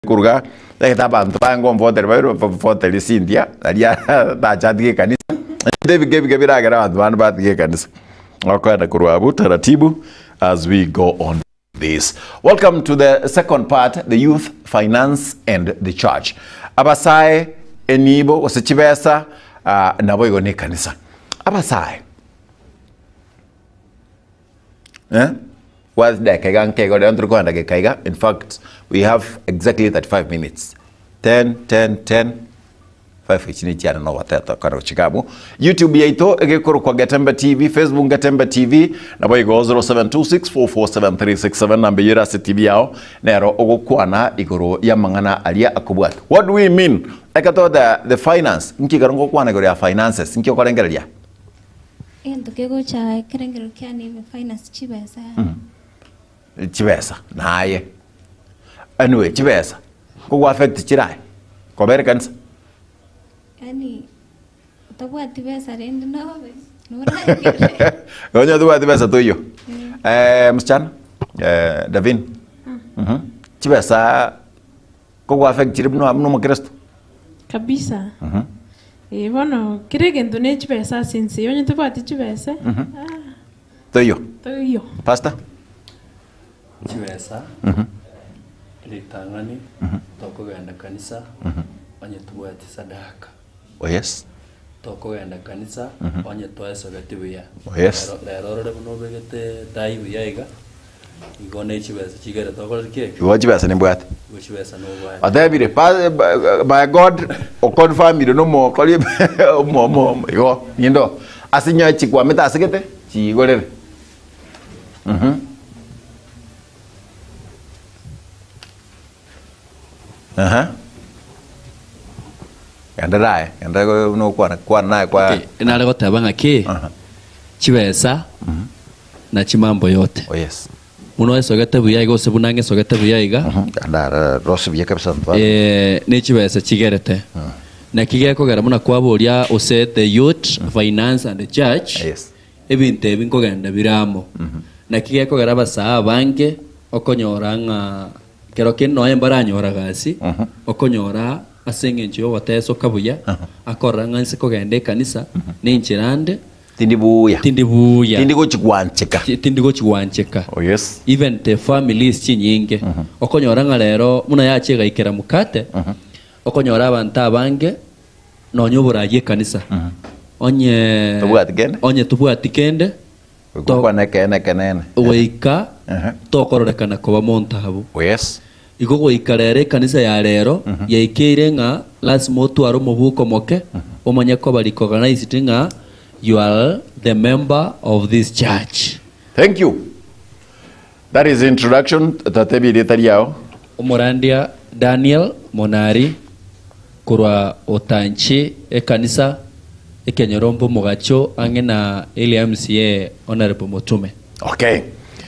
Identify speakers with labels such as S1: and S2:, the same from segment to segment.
S1: Koruga egete abanto baye ngomvotere bairwe bavotere Cynthia aria tacha atige ekanisa ebinto ebike ebike biragere abanto bande batige ekanisa. Okoenda korwa abwo taratibu as we go on this. Welcome to the second part, the youth, finance and the church. Abasae, enibo gose chibesa ah, naboigo na ekanisa. Abasae Eh? Kwa dakika iga nke igo rero ntore kogenda dakika iga in fact we have exactly 35 minutes 10 10 10 5 echi nechiane na ogoteta kare gochika abwo youtube yaito egekorokwa getembe tv facebook getembe tv nabo igo 0726447367 namba eyio ere ase tv yao nero ogokwana igoro y'amang'ana aria akobwata what do we mean ekero the, the finance nki ekero ngokwana igoro ya finances nki okorengereria
S2: Egento kegocha ekerengerero kiane ime finance chibesa.
S1: Chibesa naye anyway chibesa nkogo affect chire aye kobera ekanisa?
S2: Yaani otabwati besa rende nobe noragere.
S1: Onye tobwati besa toiyo. Msichana Davine chibesa nkogo affect chire buna buna omokristo?
S3: Kabisa. Ee bono kera egento ne chibesa ase ense eye, onye tobwati chibesa, ah,
S1: Toiyo.
S3: toiyo.
S1: Pastor?
S4: Chibesa, ritang'ani tokogenda kanisa onye tobwati sadaka.
S1: Oh yes.
S4: Tokogenda kanisa onye twaesogeti buya.
S1: Oh yes.
S4: Rero rero orore buna obegete tai buya iga, igo ne chibesa chigere tokorere ki?
S1: Igo chibesa nimbwate.
S4: Igo chibesa nobwate.
S1: Otebire pa- ba- by God oconfirmire nomokori omo omo igo nindo ase nyoe chikwamete ase gete chiigorere. Mhm. Aha. Genderera aye, genderera go- buna okwana kwana naye kwa
S4: Okay, nare goteba ng'aki
S1: Aha.
S4: chibesa na chimambo yote
S1: Oh yes.
S4: buna oesogete buya iga gose buna ng'esogete buya iga
S1: Andara rosi buya kabisa ntwa.
S4: eh, ne chibesa chigerete naki gekogera buna kwaboria ose the youth finance and the church
S1: Yes.
S4: ebinto ebi nkogenda bire amo naki gekogera abasaa abange okonyora ng'a Kero kende nonya mbaranyora gasi, okonyora ase engencho y'ogotesoka buya, akorora ng'a inse kogenda ekanisa, nenchera ande,
S1: Tindi buya.
S4: tindi buya.
S1: Tindi gochi gwancheka.
S4: Tindi gochi gwancheka.
S1: Oh yes.
S4: Even the families chinyinge, okonyora ng'a rero buna yachia egaikera mokate, okonyora abanto abange nonya oborayi ekanisa, onye
S1: Tobwati kende?
S4: onye tobwati kende,
S1: Goika okwane ekeene ekenene.
S4: Goika
S1: Ehe.
S4: tokororekana koba monto abwo.
S1: Oh yes.
S4: Igo goika rero ekanisa ya rero yaikeire ng'a lasima otware omobuko moke omanye koba recognized ng'a you are the member of this church.
S1: Thank you. That is introduction. Tatebia erieta riao.
S4: Omorandia Daniel Monari korwa Otanchi ekanisa ekenyoro mbomogacho ang'e na eria MCA Honourable Motume.
S1: Okay.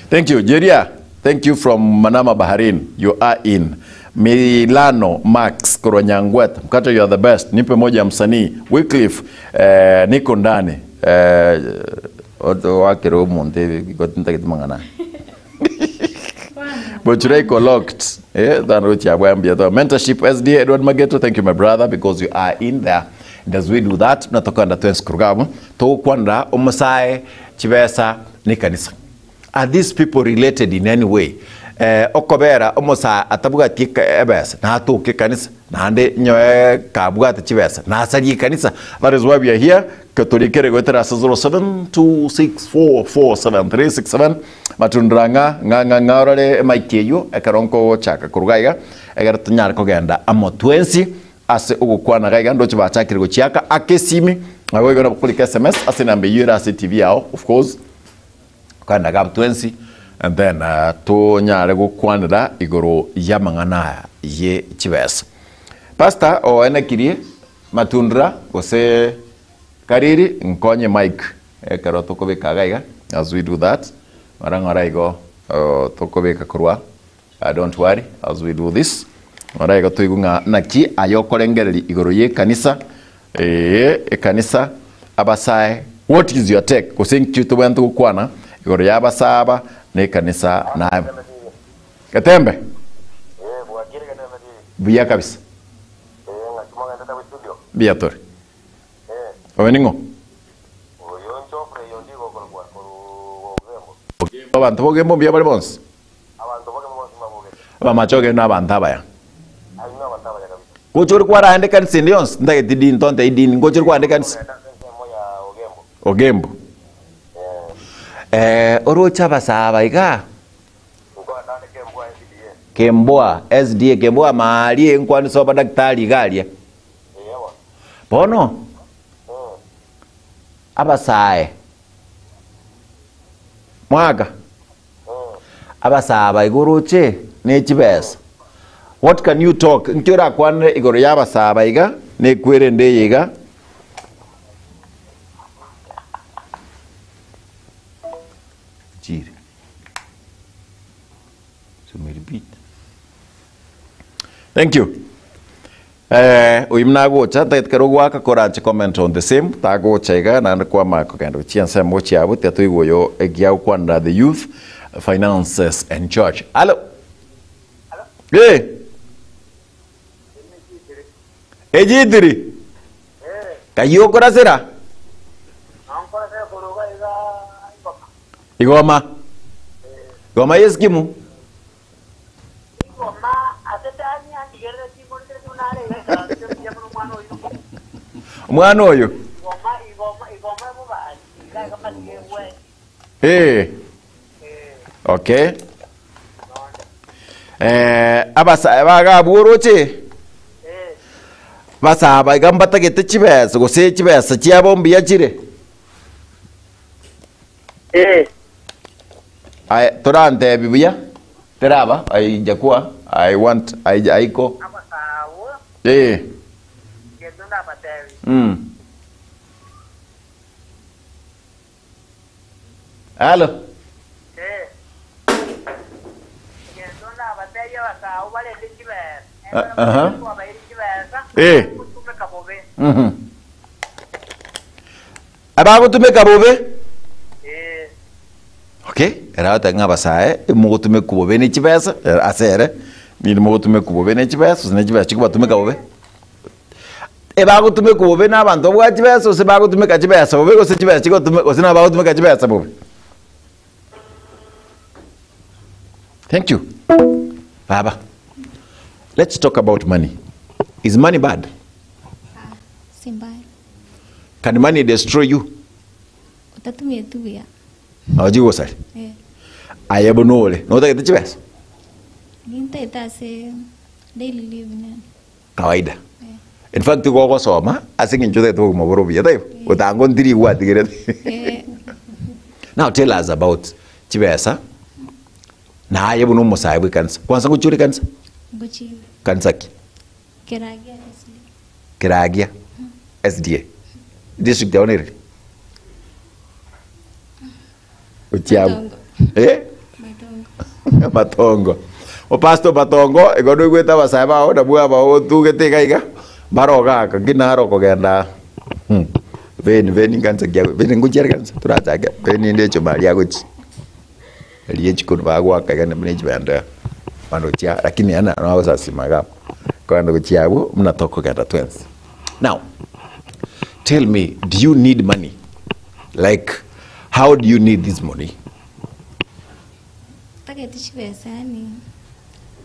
S1: Thank you. Jeria, thank you from Manama, Bahrain. You are in. Milano Max korwa Nyangwet. Mkato you are the best. Nipe moja ya msanii. Wycliffe, eh, niko ndani. Eh, wakere omonto gotintagete mang'ana. But iko locked. Eh, than gochia bwambia to. Mentorship SD Edward Mageto, thank you my brother because you are in there. And as we do that, natokanda twensi kurugabo, togokwanera omosae chibesa ne kanisa. Are these people related in any way? Eh, okobera omosae atabwati ebesa natoke kanisa naende nyoe kabwate chibesa nasarie kanisa. That is why we are here. Ketorikere goetera ase 0726447367 matundura ng'a ng'a ng'a ng'a orore emaiki eyio ekero nkogochaka koruga iga egere tonyare kogenda amo twensi ase ogokwana iga iga ndoche bachakire gochiaka ake esimi nabo igo nabo korika sms ase enamba eyio ere ase etv yao of course kogenda iga abwo twensi and then tonyare gokwanera igoro y'amang'ana aya ye chibesa. Pastor oenekirie matundura gose Kariri nkonye mic ekero tokobeka iga iga as we do that ng'ora ng'ora igo tokobeka korwa don't worry as we do this ng'ora igo toigwe ng'a naki aye okorengereria igoro ye ekanisa eeh ekanisa abasae what is your take gose nki tobwenerete gokwana igoro ya abasae aba na ekanisa naye Getembe. Buya kabisa. Mbuya tore. Oyo ning'o? Ogembo abanto b'Ogembo mbuya bare bonsi? Abamache Ogembo na abanto abaya. Ngocha ore kwaraende ekanisa ende yonsi? Ntageti dini, tontebi dini, ngocha ore kwaraende ekanisa? Ogembo. Eh, oroche abasaa aba igaa? Kemboa SDA, Kemboa maaria enkwanisa obadaktari iga aria. Bono abasae mwaka abasae aba iga oroche ne chibesa what can you talk nki orakwanere igoro ya abasae aba iga na ekwerende eye iga chire so me repeat thank you Eh, oyio buna agocha ntagete kero ogoaka koranche comment on the same tagocha iga naende kwama kogenda gochia ensemo gochia abwo tiga toigwe oyo egia gokwanera the youth finances and church hallo eh ejitiri kayio okorasera igoma igoma yeskimu Omwana oyo. Eh. Okay. Eh, abasae baga abwo oroche basae iga mbatagete chibesa gose chibesa chiabo mbuya chire Aye torantebi buya teraba aijakwa I want ai aiko eh mm. Halo Aha. Eh. Mhm. Abagotumeka bobe. Okay, ere agoteba ng'a abasae mogotumekwa bobe ne chibesa, ere ase ere, niri mogotumekwa bobe ne chibesa, gose ne chibesa chikobatumeka bobe. Ebagotumekwa bobe na abanto babwate chibesa gose bagotumeka chibesa bobe gose chibesa chigotumeka gose nabo bagotumeka chibesa bobe. Thank you. Baba, let's talk about money. Is money bad?
S2: Ah, si mbaya.
S1: Can money destroy you?
S2: Otatumeti buya.
S1: Nabo chigosaria.
S2: Eh.
S1: Aye buna ore, notagete chibesa?
S2: Nintaete ase daily living yani.
S1: Kawaida.
S2: Eh.
S1: In fact igo ogosoma ase eng'encho otagete obogima bore obuya, taibo? Otanga ontiri gwatigerete.
S2: Eh.
S1: Now tell us about chibesa na aye buna omosae bwe ekanisa. Kwanza ngochia ore ekanisa?
S2: Ngochia.
S1: Kanisa ki?
S2: Keragia SDA.
S1: Keragia SDA. District yao nereri? Ochiabu.
S2: Matongo.
S1: Eh?
S2: Matongo.
S1: Matongo. Opastor Matongo, igo noigwete abasae bao nabwo aba otugete iga iga, barogaka nki naro okogenda hmm, beni beni nkansa kia beni ngochia are kansa torachake beni ndeche mari agochi. Erio echikoni bagoaka iga buna echibendera bono gochia lakini yaani naro agosasima iga abwo, kogenda gochia abwo buna tokogenda twensi. Now, tell me do you need money? Like how do you need this money?
S2: Ntagete chibesa yaani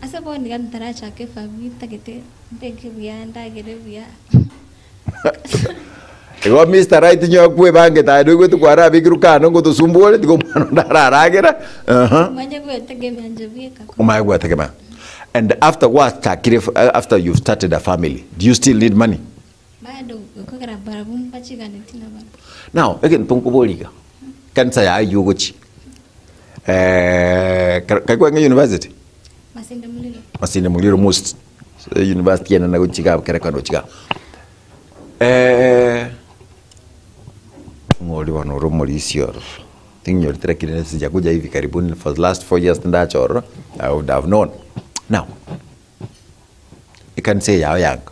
S2: ase bono iga ntarachaka efamiri ntagete mbeke buya ndagere buya.
S1: Igo Mister Right nyowe kwebangete aye noigwete kwarabekirwe kando ngotosumbua ore tiga omwana onde araragera aha.
S2: Manye gwetegemea inche bweka.
S1: Omanye gwetegemea. And after gwachakire after you've started a family, do you still need money?
S2: Bado gokogera barabwo mbachiganeti nabarabwo.
S1: Now egento nkoboria iga, kanisa yaye eywo ogochia kai kwarenge university?
S2: Masinde Muliro.
S1: Masinde Muliro most university enene gochia iga kere kando gochia iga. Ng'o oria bono ore omorisia ororo? Tinyoreti lakini sijakuja hivi karibuni for the last 4 years tindacha ororo, I would have known. Now, ekanisa eye yao yanga,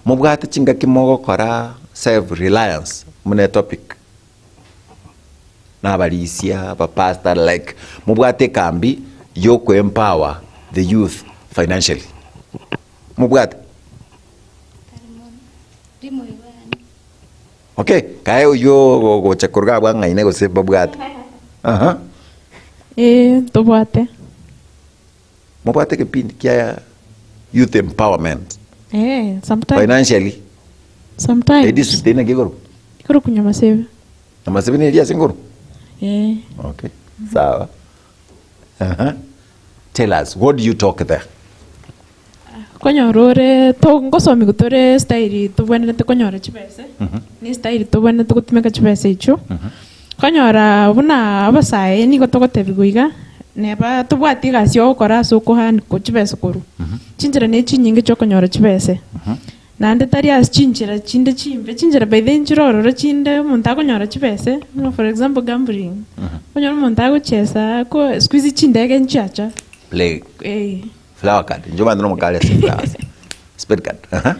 S1: mobwate chingaki mogokora self reliance buna etopic, na abarisia, abapastor like mobwate ekambi ya okoempower the youth financially. Mobwate?
S2: Tari mono. Rimo igo yaani.
S1: Okay, kae oyio ogocha koruga abwo ang'aine gose mbabwate. Aha.
S3: Ee, ntobwate.
S1: Mobwate egepindi kia youth empowerment
S3: Ee, sometimes.
S1: financially.
S3: Sometimes.
S1: Edistrict eye naki ekorokwa?
S3: Ekorokwa Nyamasebe.
S1: Nyamasebe neri ase nkorokwa?
S3: Ee.
S1: Okay, sawa. Aha. Tell us, what do you talk there?
S3: Konyora ore to ngosomigwa tore style tobwenerete konyora chibese, ne style tobwenerete gotumeka chibesa echio. Konyora buna abasae nigo togotebigwa iga, neba tobwati egasi ogokora ase okoearn chibesa korwa. Chinchera ne chinyinge chia okonyora chibese. Naende tari ase chinchera chinde chimbe, chinchera by the way nchire ororo chinde omonto akonyora chibese, buna for example gambling, okonyora omonto agochesa ako siku hizi chindege nchiacha.
S1: Play.
S3: Eh.
S1: Flower card. Inche omanyete nomokari ase flowers. Spade card. Aha.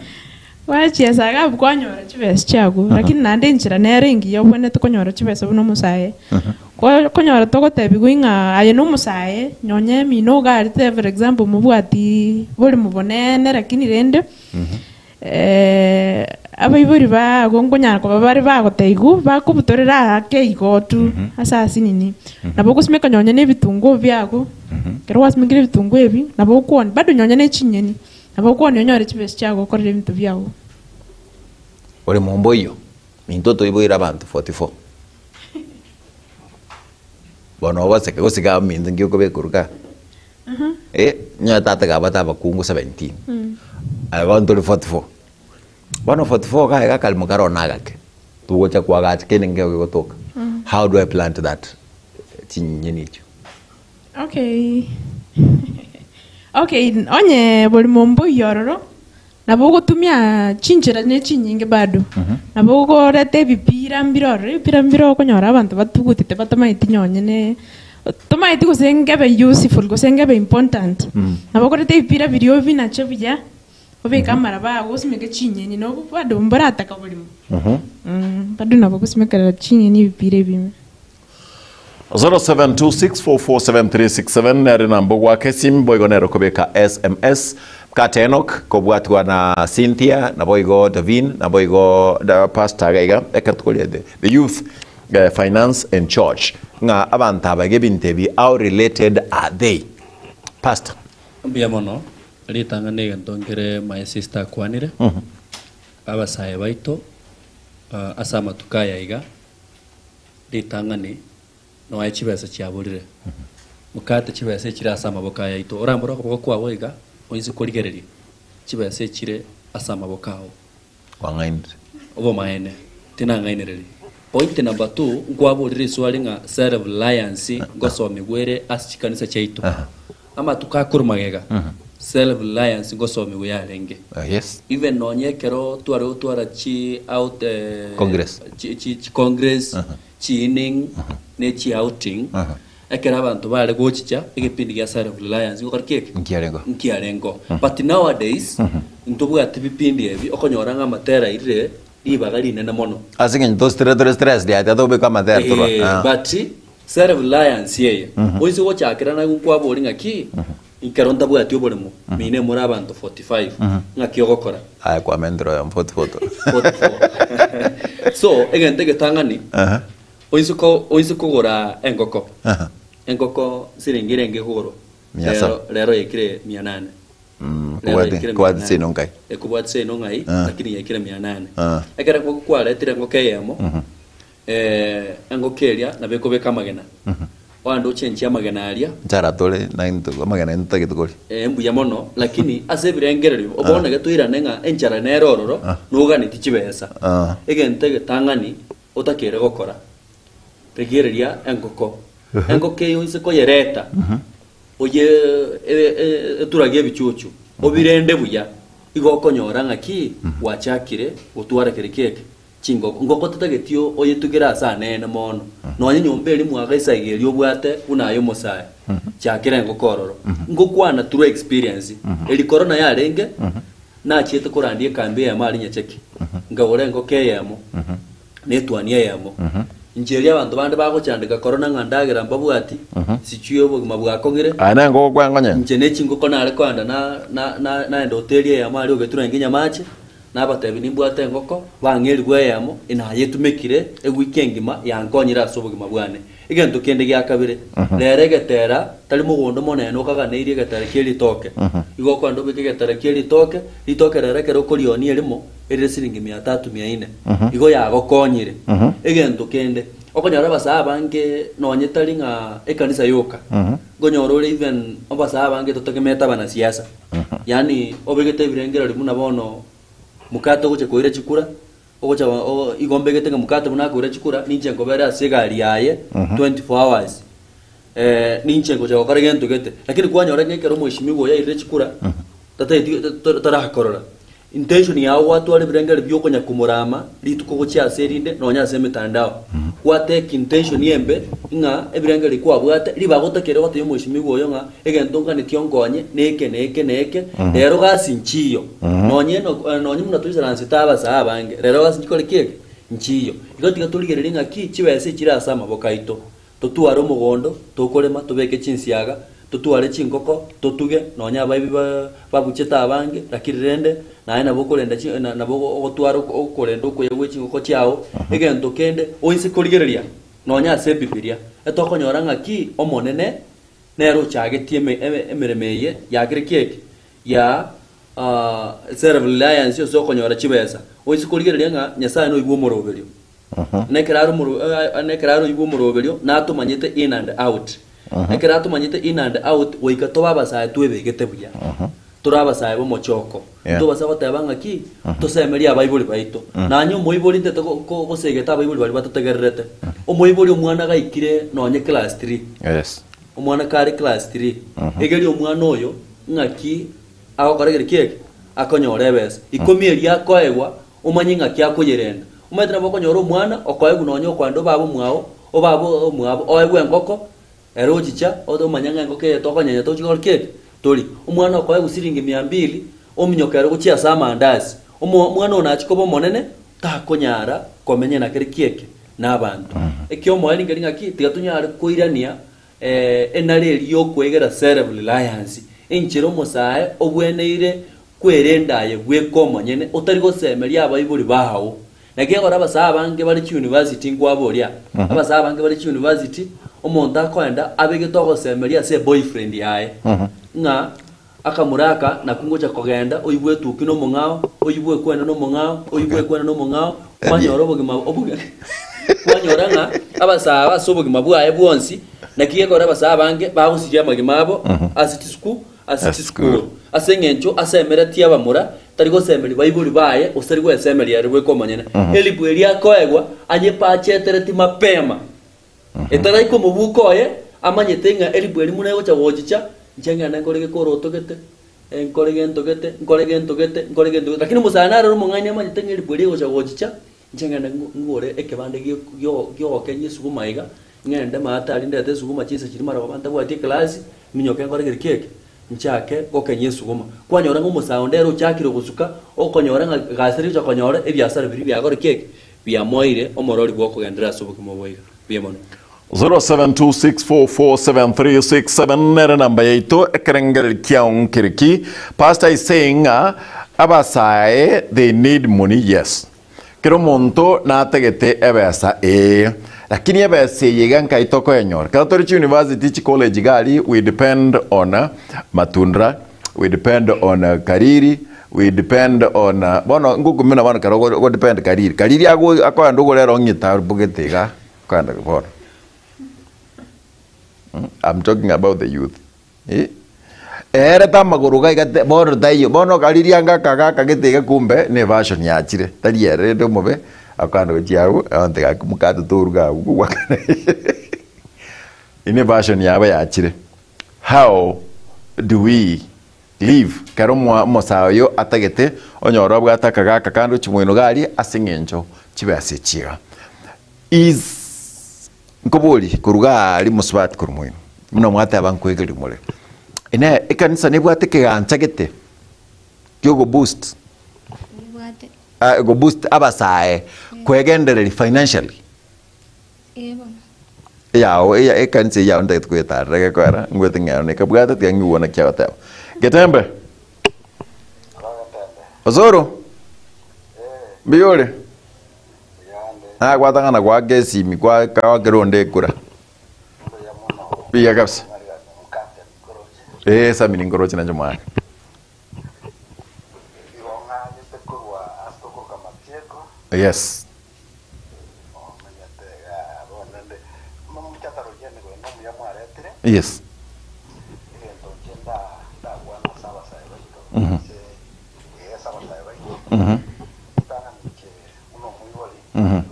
S3: Gwachiesa iga abwo kwanyora chibesa chiago, lakini naende enchera nere engiya obwenerete konyora chibesa buna omosae. Ko- Konyora togotebiwa ng'a aye na omosae, nonye emino iga arete for example mobwati borimo bonene lakini rende abaibori bago nkonyara koba bare bagotebiwa bakobutorera ake igo tu ase asinini. Nabo ogosimeka nonye na ebitunguo biago, ekero gwasimekire ebitunguo ebi, nabo okwonia bado nonye na echinyeni, nabo okwonia onyore chibesa chiago okorere ebinto biago.
S1: Ore momba oyio, intwe toiboire abanto 44. Bono ogoseke gose iga ominto nki okobeka korwa igaa? Eh, onye tata gabwate abakungu 17, aye bono tori 44. Bono 44 iga iga akarimo kare one agake, togocha koagacha kende nkeigo kegotoka. How do I plant that chinyeni echio?
S3: Okay okay onye borimo mboiyo ororo, nabo ogotumia chinchera ne chinyinge bado. Nabo ogoreta ebipira mbire ororo, ebipira mbire okonyora abanto batugutete batamaeti nonye ne tomaeti gose nkebe useful gose nkebe important. Nabo okoreta ebipira biria obinache buya, obeke amaraba ago osimeke chinyeni nobo bado mborataka borimo. Bado nabo ogosimekerera chinyeni ebipira ebime.
S1: 0726447367 nere namba ogwaka esimu boigo nere okobeka sms Kate Enoch kobwatwa na Cynthia naboigo Davin naboigo da pastor iga iga ekero tokoria the, the youth eh, finance and church ng'a abanto aba iga ebinto ebi how related are they pastor
S4: Mbuya mono, ritang'ani egento nkere my sister akwanire, abasae baito ah, ase amatuko aya iga, Ritang'ani, noe chibesa chiaborire. Mokate chibesa echire ase amaboko ayaito. Orambore okoboko kwao iga, oinse korigereria chibesa echire ase amaboko ao.
S1: Kwang'ainire.
S4: Obomaene, tinang'ainereria. Point number two, nkwaborire riswali ng'a self reliance ngosomigwa ere ase chikanisa chiaito. Amatuko akorwa magega, self reliance ngosomigwa yarenge.
S1: Ah, yes.
S4: Even nonye ekero tware gotwara chi out eh,
S1: Congress.
S4: chi, chi, chi congress, chi inning, ne chi outing, ekero abanto bare gochicha egepindi gia self reliance ngokora ki eke?
S1: Nkiarengo.
S4: Nkiarengo. But nowadays, ntobwati bipindi ebi, okonyora ng'a amatera airire ribaga rinene mono.
S1: Ase eng'encho tositire tore stressed ati atobeka amatera torwa.
S4: Eh,
S1: Ah.
S4: but self reliance eye oise gochakera naye nkwabori ng'aki ekero ntabwati oboremo mine more abanto 45 ng'aki ogokora
S1: Aya kwamentire oyo 44 to.
S4: 44 so egento egetang'ani
S1: Aha.
S4: oise ko oise kogora engoko
S1: Aha.
S4: engoko siringi erenge ekogorwa
S1: Mia saba.
S4: rero rero yaikire mia nane
S1: Mm,
S4: Rero
S1: kobwati-
S4: yaikire mia
S1: kobwati
S4: nane.
S1: seino nkai.
S4: Ekobwati seino ng'ai
S1: Ah.
S4: lakini yaikire mia nane
S1: Ah.
S4: ekero engoko kwaretire engoko eyemo Engoko eria nabo ekobeka amagena, ogende ochenchie amagena aria.
S1: Nchara tore naintwe amagena aye ntotagete koria.
S4: Eh, mbuya mono, lakini ase ebirengererio bono iga toirane ng'a enchara nere ororo noganeti chibesa.
S1: Ah.
S4: Egento egetang'ani otakeire gokora, rigereria engoko. Engoko eyio inse koyereta, oye eturage ebichuchu, obirende buya, igo okonyora ng'aki gwachakire gotwara kere kieke. Chingoko, ngoko totageti oyetugere ase anene mono, nonya enyomba eria mwagaisa iga eria obwate buna aye omosae, chakera engoko ororo. Ngokwana through experience, eri korona yarenge, nachiete korandia ekambi eyemo aria Nyacheki, nkagora engoko eyemo, na etuani eyemo. Inche erio abanto bande bagochandeka korona ng'a ndagera mbabwati, sijui obogima bwakong'ire.
S1: Aye nengoko kwengonye.
S4: Inche ne chingoko nare koenda na na na naenda hoteli eyemo aria ogetura nginya amache, nabatebi nimbwate engoko, bang'a elifu eyemo, nayetumekire ewiki engima yankonyire ase obogima bwane. Egento kende gia kabere, rero egetera tari mogondo monene okaganeirie egetera kie ritoke. Igo okoenda obeke egetera kie ritoke, ritoke rero ekero okorionia erimo, erire siringi mia tatu mia ine. Igo yagokonyire. Egento kende, okonyora abasae abange nonye tari ng'a ekanisa yoka, nkonyora ore even abasae abange totegemeete abanasiasa. Yaani obegete ebirengererio buna bono mokate ogocha koira chikura, Ogocha igo mbegete ng'a mokate buna akoira chikura, ninche nkobere ase egari yaye 24 hours. Eh, ninche ngocha gokora gento gete. Lakini kwanyora ng'a ekero omweshimiwa oyo airire chikura, tataeti tarakorora. Intention yao gwatwara ebirengererio bia okonya komorama rituko gochia ase erinde nonya ase emetandao. Gwatake intention embe ng'a ebirengererio kwabwate ribaga otakeire gotebia omweshimiwa oyo ng'a egento nganeti onkonye neke neke neke, rero gasi nchiyo. Nonye eno nonye buna toisaransete abasae abange, rero ase nchikore ki eke? Nchiyo. Igo tiga torigererie ng'aki chibesa echire ase amaboko aito. Totware omogondo, tokorema, tobeke chinsiaga, totware chingoko, totuge, nonye abaibi ba babuchete abange, lakini rende naye nabo okorenda chi na nabo ogotwara okorenda okuya gwe chingoko chiao. Egento kende, oise korigereria nonye ase ebibilia, etokonyora ng'aki Omonene nere ochagetie eme emeremo eye yakere ki eke? Ya self reliance ase okonyora chibesa. Oise korigereria ng'a Nyasaye noigwe omoroberio. Na ekero are omoro na ekero are oigwe omoroberio natomanyete in and out. Ekero atomanyete in and out goika tobe abasae twebegete buya. Tore abasae b'omochoko. Ntobasa goteba ng'aki tosemerie abaibori baito. Nanye omoibori ntete gosegeta abaibori baria batotegererete. Omoibori omwana gaikire nonye class three. Omwana kare class three, egeria omwana oyo ng'aki agokora egere ki eke? Akonyora ebesa. Ikomi eria akoegwa, omanye ng'aki akoyerenda. Omanyete nabo okonyora omwana okoegwa nonya okoenda obaba omwao, obaba omwabo oegwe engoko, ere ochicha omanye ng'a engoko eye tokonyenya tochi gokora ki eke? Tori. Omwana okoegwa siringi mia mbili, ominyoka ere gochia ase amandasi. Omo omwana oyo nachia koba omonene, takonyara komenya na kere ki eke? Na abanto. Ekiomoerio nkeri ng'aki, tiga tonyare koirania enara eria y'okwegera self reliance, enchera omosae obweneire kwerenda aye bweka omonyene otari gosemeria abaibori bao. Naki ekero abasae abange bare chiuniversity nkwaboria, abasae abange bare chiuniversity, omonto akoenda abegete ogosemeria ase eboyfriend yaye, ng'a akamura aka nakwo ngocha kogenda oibwe etuki na omong'ao, oibwe ekwene na omong'ao, oibwe ekwene na omong'ao, kwanyora obogima oboge kwanyora ng'a abasae aba ase obogima bwaye bwonsi, naki gekogera abasae abange bagosiria amagima abo ase chisuku ase chisukuru. Ase eng'encho asemeretie abamura, tari gosemeria baibori baye, gose tari gwesemeria ere bweka omonyene. Elifu eria akoegwa, ayepachetereti mapema. Etaraika omobuko oye, amanyete ng'a elifu eria buna egocha gochicha, inche ngende nkore gekoroto gete, nkore gento gete, nkore gento gete, nkore gento gete. Lakini omosae narore omong'aini amanyete ng'a elifu eria egocha gochicha, inche ngende ngore ekebande gi'ogokenya esuguma iga, Ng'ende maate aria ndete esuguma chinsa chiria marogoba ntabwati ekelasi, minyoke nkore keri kieke, nchake gokenya esuguma. Kwanyora ng'a omosae onde ere ochakire gosuka, okonyora ng'a gasi tari gocha konyora, ebiasara biria biagore kieke, biamoeire omorori bw'okogenderera ase obogima obo iga. Mbuya mono.
S1: 0726447367 nere namba yaito ekerengereri kiao nkere ki pastor is saying ng'a abasae they need money yes Kera omonto natagete ebesa ee, lakini ebesa eye iga nkai tokoyenyora? Kero tore chiuniversity, chicollege iga aria, we depend on matundra, we depend on kariri, we depend on bono ngokumina bono kero ogo depend kariri, kariri ago akoenda ogore erong'i etabogete iga, akoenda bono. I'm talking about the youth. Eh, ere tamagoro iga iga bono taiyo, bono kariria anga akagaka gete iga kumbe ne version yachire, tari ere rende omobe, akogenda gochia abwo, abanto gaki mokate toruga abwo kogwakana ine version yabo yachire. How do we live kero omoa omosae oyo atagete onyore obwate akagaka kande ochia moino iga aria ase eng'encho chibesa echi iga. Is Nkoborie korwa iga aria mosubati korwa moino, buna mwateba nkoegeria more. Inee, ekanisa nebwate ekegancha gete ki'ogoboost
S2: Nebwate.
S1: ah, goboost abasae kwegendereria financially?
S2: Ee bono.
S1: Eyao eya ekanisa eyao ntagete koyetarera gekoera ngwete ng'ero nekabwate tiga ng'igwe naki agoteba. Getembe. Osoro. Mbuya ore? Nagwatang'ana goaka esimi kwa kawakera onde ekura. Mbuya kabisa. Ee Sammy ninkoroche nainche omwaka. Yes. Yes. Mhm. Mhm. Mhm.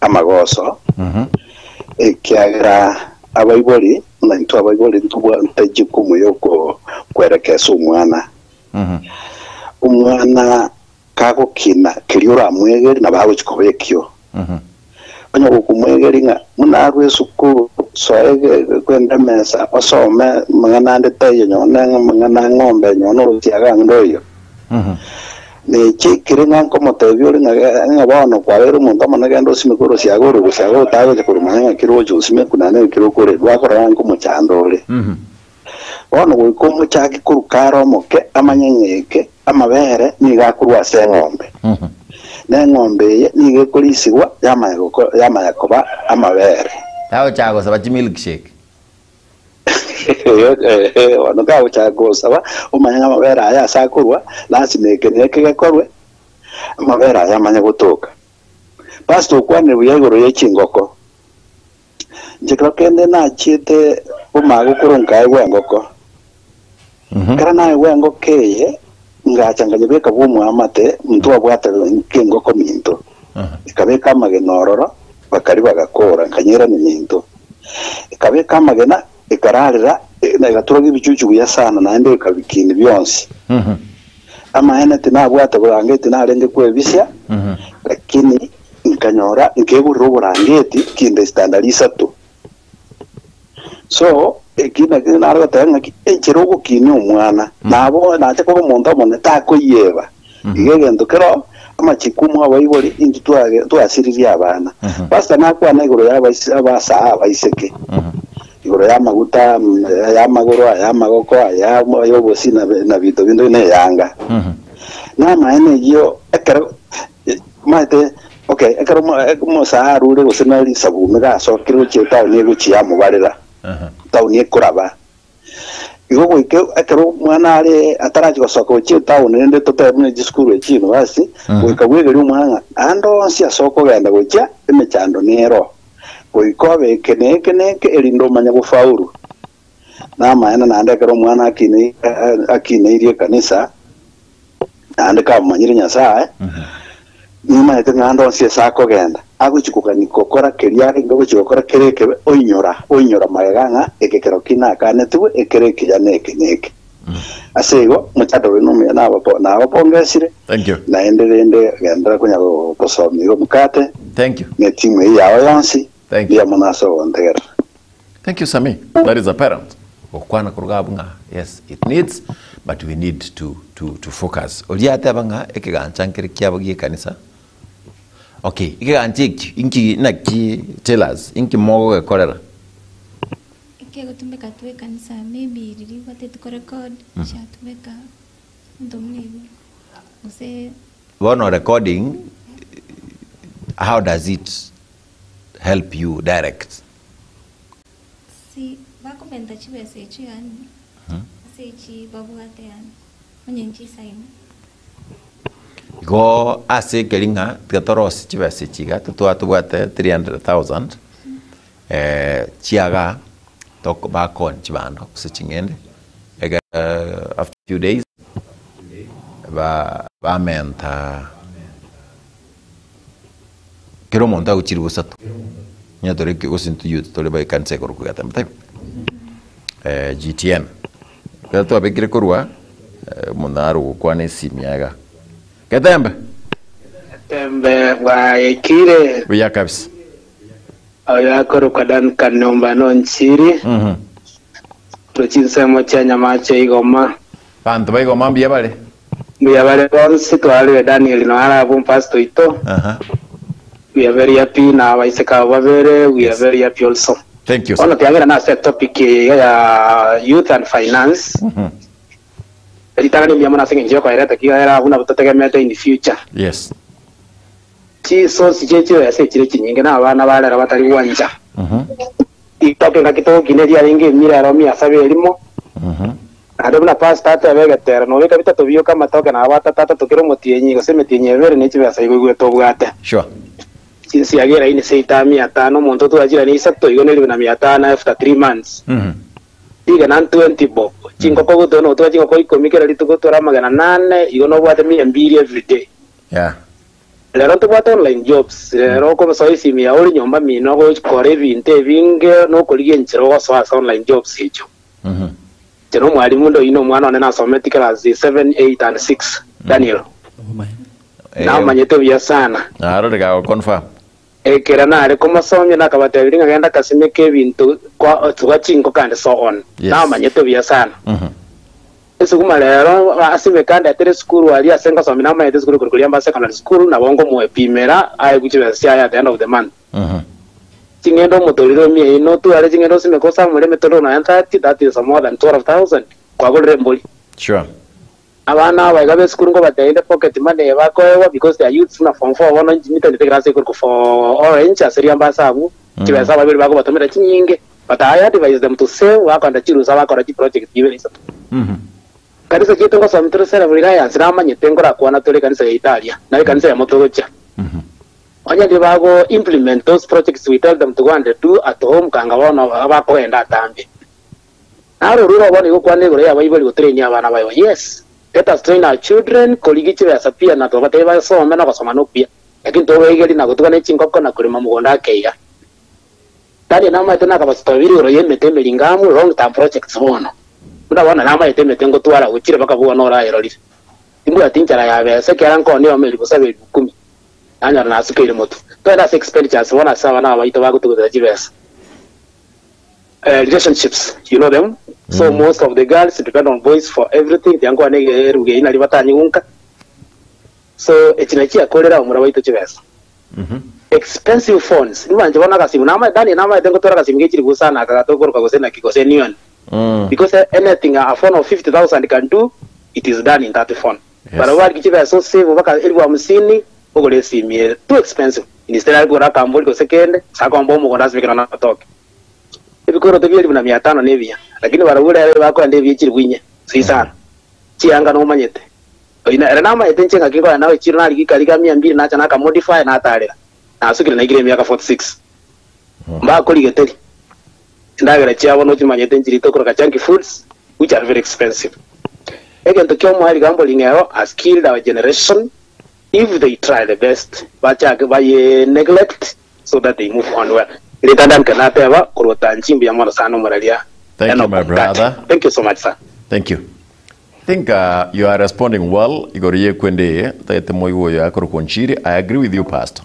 S5: Amagoso,
S1: Mhm.
S5: ekiagera abaibori buna intwe abaibori ntobwate jukumu yoko kwerekesa omwana.
S1: Mhm.
S5: Omwana kagokina keria oramwegeri nabo agochi koba ekio.
S1: Mhm.
S5: Onye gokomwegeri ng'a buna arwe esukuru soe kwenda emesa osome mang'ana ande taiyo nyone mang'ana a ng'ombe nyone orosiaga ang'e oyo.
S1: Mhm.
S5: Nechiikire ng'a nkomotebia ore ng'a ng'a bono kwabeire omonto omonene genda osimeke orosiaga ore orosiaga otagocha koromanya ng'a kere oche osimeku naende ng'a kere okorerwa akorora ng'a nkomochanda ore.
S1: Mhm.
S5: Bono goika omochake korwa kare omoke amanye ng'a eke amabere nigo akorwa ase eng'ombe,
S1: Mhm.
S5: na eng'ombe eye nigo ekorisigwa yamanya goko yamanya koba amabere.
S1: Tagochaka gosaba chimilkshake.
S5: Bono kagochaka gosaba, omanye ng'a amabere aya ase akorwa, lasima eke na eke gekorwe, amabere aya amanye gotoka. Pastor okwanire buya igoro ye chingoko. Inche kero kende nachiete bomago korwa nkaegwa engoko. Ekero naegwa engoko eye, ngacha nkanyebeka bw'omoamate, ntwabwate engoko minto. Ekabeka amagena ororo, bakaria bagakora, nkanyeirania minto. Ekabeka amagena, ekararera, na egaturagia ebichuchu buya sana, naende ekabikinia bionsi. Amaene tinabwate borangeti narenge kwebisia, lakini nkanyora nkegurera oborangeti kinde standard isato. So, eki naki nare goteba ng'aki, enchera ogokinia omwana, nabo nache koba omonto omonene takoiyeba. Iga egento kero amachiko mwa abaibori intwe twage twasiririe abana. Pastor nakwana igoro ya abaisi abasaa abaiseke, igoro ya amaguta aya amagoro, aya amagoko, aya ayobosi na na binto binde buna eyanga. Namaene eyio ekero Omanyete, okay, ekero omosae arure gose na risabu nigo asokire gochia etaoni egochia yamobarera, etaoni ekoraba. Igo goika ekero omwana are atarachia gosoka gochia etaoni rende totebe buna chisukuru echi university, goika bwegerie omwana ng'a ande onsi ase okogenda gochia emechando nero. Goika obe eke na eke na eke erinde omanye gofaulu. Namaene naende ekero omwana akine akineirie ekanisa, naende kamomanyire Nyasae, nimanyete ng'a ande onsi ase akogenda, agochia kogania gokora keria arenge gochia gokora kere ekebe, oinyora, oinyora magega ng'a eke kero ki nakanetigwe, ekere ekiya neke neke. Ase igo, omochando oria nomuya nabapo nabapongesire,
S1: Thank you.
S5: naende rende genderera konya gosomia igo omokate,
S1: Thank you.
S5: ne etimu eyio yao yonsi,
S1: Thank you.
S5: mbuya mono ase ogontegerera.
S1: Thank you Sammy, that is a parent gokwana koruga abwo ng'a yes it needs but we need to, to, to focus. Oria ateba ng'a ekegancha nkere kiabo gie ekanisa okay ekegancha eki inki naki tell us inki mogogekorera?
S2: Ekegotumeka tu ekanisa maybe riria obwate ko record chiatumeka ebinto buna ebio gose.
S1: Bono recording how does it help you direct.
S2: Si bakomenta chibesa echio yaani ase echi babwate yaani onye nchisaine.
S1: Igo ase ekeri ng'a tiga torosie chibesa echi iga totwa tobwate 300,000 chiaga toko bakoni chibando gose ching'ende egere after few days ba bamenta. Kera omonto agochire gosato, onye tore gose intwe youth tore ba ekanisa ekorokwa Getembe taibo? GTN. Ekero twabekire korwa, omonto naro ogokwana esimi yaye igaa, Getembe!
S6: Getembe bwaikire.
S1: Buya kabisa.
S6: Oyo akorokwa Duncan Ombano Onchiri, korwa chinsemo chia Nyamache Igoma.
S1: Abanto ba Igoma mbuya bare?
S6: Mbuya bare bonsi, twarorire Daniel noyo are abwo omopastor oito.
S1: Aha.
S6: We are very happy na abaiseke abo babere we are
S1: Yes.
S6: very happy also.
S1: Thank you sir.
S6: Bono tiagera nase etopic eye iga ya youth and finance. Ritang'ani mbuya mono ase eng'encho yokoereta kiagera buna totegemete in future.
S1: Yes.
S6: Chisosi chie chibesa echire chinyinge na abana ba rero batari gwancha. Ritoke ngaki togokina eriarenge emira ero mia saba erimo. Naende buna pastor ateba egetero, nobeka bitato bioka amatoke nabo atato atato kera omotienyi gose emetienyi ebere ne chibesa igo igwete obwate.
S1: Sure.
S6: Chinsiaga eraini seita mia tano omonto otwachire ne isato igo neribu na mia tano after 3 months. Rigena 20 bob. Chingoko gotwe notwa chingoko ikomi kera rituko otware amagena nane igo nobwate mia mbiri everyday. Rero ntobwate online jobs, rero okosoa esimi yao ore nyomba mino ogokora ebinto ebinge nokorigia enchera ogosoa ase online jobs echio. Inche na omwalimu onde oyio na omwana one nasometi class 7, 8 and 6, Daniel. Namanyete buya sana.
S1: Narore gagoconfirm.
S6: Ekero nare komosomia nakabatebirie ng'a genda kasimeke ebinto kwa tuga chingoka and so on. Namanyete buya sana. Esuguma rero asimeka andetere esukuru aria ase ngosomia namanyete esukuru korwa koria mba secondary school nabo nkomoepimera aegwe chibesa chiaye at the end of the month. Ching'ende omotorire omie ino otware ching'ende osimeke osamore emetorero nonya 30 that is more than 12,000 kwagorire embori. Abana aba iga b'esukuru nkobatebia inde pocket money eye bakoegwa because they are youths buna form four bono nchimitanyete class ekorokwa for orange ase riamba ase abwo chibesa ababere bakobatomera chinyinge but I advise them to save bakoenda chirusa bakora chiproject ibere isato. Kanisa chiaito ngosomia tore Self Reliance namanyete nkorakwana tore ekanisa ya Italia na ekanisa ya Motogocha. Onye ndi bago implement those projects we tell them to go and do at home kanga bono bakogenda atambe. Naro orure bono igo kwana igoro y'abaibori gotrain abana bayo. Yes, let us train our children korigia chibesa pia na tobatebie basome na gosoma nokuya. Lakini tobaigeri na gotuga ne chingoko na korema mogondo ake iga. Tari namaete nakabasitobiri igoro y'emete emeringamu long term projects bono. Buna bono namaete emete ngotwara gochire mpaka bono orayerorire. Timbwati inchara ya besa ekiagera nkoonia ome elifu saba elifu kumi. Nanyora nasukeire motwe. Togende ase expenditures bono ase abana aba baito bagotugutera chibesa. Relationships, you know them. So most of the girls depend on boys for everything. Tiga nkwane eruga eyio naria batanyigunka. So echi nachi chiakorera abamura baito chibesa. Expensive phones. Nibanche bono agasimu nama Daniel namaete ngotora agasimu ge chiribu sana aka gatokoroka gose naki gose neon. Because anything a phone of 50,000 can do, it is done in that phone. Barabwo bariki chibesa osave mpaka elifu hamsini ogore esimi ere too expensive. Instead arikogora akambori gose kende, ase akomba omogondo asibekere na amatoke. Ebikoroto bia elifu na mia tano nebiya, lakini barabwo rero bakoenda ebiya chilifu inye, si sana. Chianga nomanyete. Oina ere namaete inche ng'aki nkonya nawe chiro narigika riga mia mbili nacha nakamodify natarera. Nasukire naikire emiaka 46. Mbakorigeteri. Endagera chiabo nochimanyete nchirite okoroka junky foods which are very expensive. Egento kia omoerio gambling ero has killed our generation if they try the best bachake baye neglect so that they move on well. Rita Duncan nateba korwa Tanchi mbuya mono sana omoraria
S1: Thank you,
S6: Enoch
S1: my
S6: Mukate.
S1: brother.
S6: Thank you so much sir.
S1: Thank you. I think you are responding well igoro yekwende eye tagete moigo oyo akorokwa Nchiri. I agree with you pastor.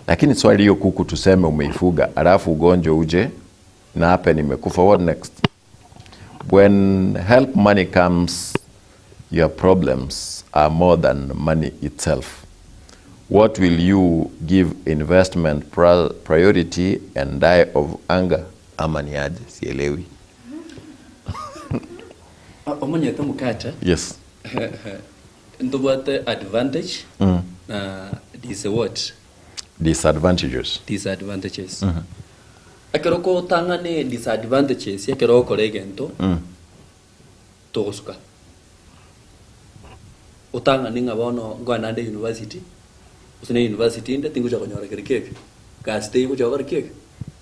S1: Lakini swali hiyo kuku tuseme umeifuga alafu ugonjwa uje na hapa nimekufa what next? When help money comes your problems are more than money itself. What will you give investment priority and die of anger? Ama ni aje? Sielewi.
S4: Omanyete omokacha
S1: Yes.
S4: ntobwate advantage na dis what?
S1: Disadvantages.
S4: Disadvantages. Ekero okotang'ana disadvantages ekero ogokora egento togosuka. Otang'ane ng'a bono nkoe naende university, gose na university inde tingocha konyora kere keke, gasi teigocha gokora ki eke,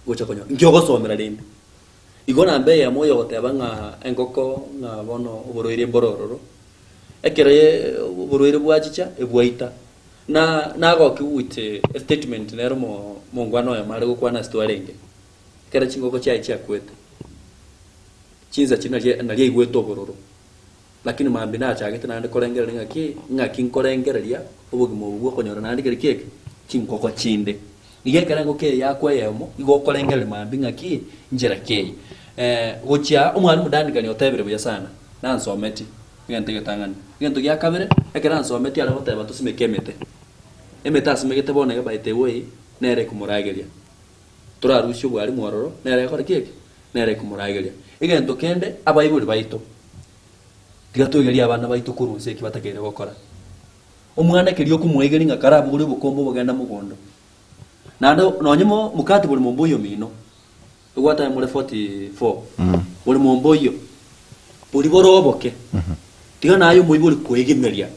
S4: gocha konyora. Nki ogosomera rende? Igo namba eyemo oyogoteba ng'a engoko ng'a bono oborwaire mboro ororo, ekero oborwaire bwachicha ebwaita. Na nagokiwu with a statement nero omo omongwana oyomo are gokwana ase twarenge, ekero chingoko chiaye chiakwete, chinsa chiria naria naria aigwete obororo. Lakini mambia nachagete naende korengereria ng'aki, ng'aki nkorengereria obogima obo bwa okonyora naende kere ki eke, chingoko chinde. Iga ekero engoko eye yakwa eyemo, igo okorengereria mambia ng'aki, nchera ki eye. Gochia omwalimu Danikani otebire buya sana, nansometi, egento egetang'ani. Egento gia kabere, ekero ansometi are goteba tosimeke emete. Emete asimegete bono iga by the way, nere ekomorageria. Torarusie obwarimu ororo, nere ekore ki eke? Nere ekomorageria. Egento kende, abaibori baito, tiga toigerie abana baito korwa inse eki batakeire gokora. Omwana ekeria okomoigeria ng'a karabogorie obokombe obogenda mogondo, naende nonye mo mokate bore momba oyio omino, egwatae more 44, bore momba oyio, boria bore oboke, tiga naye omoibori koegemeria,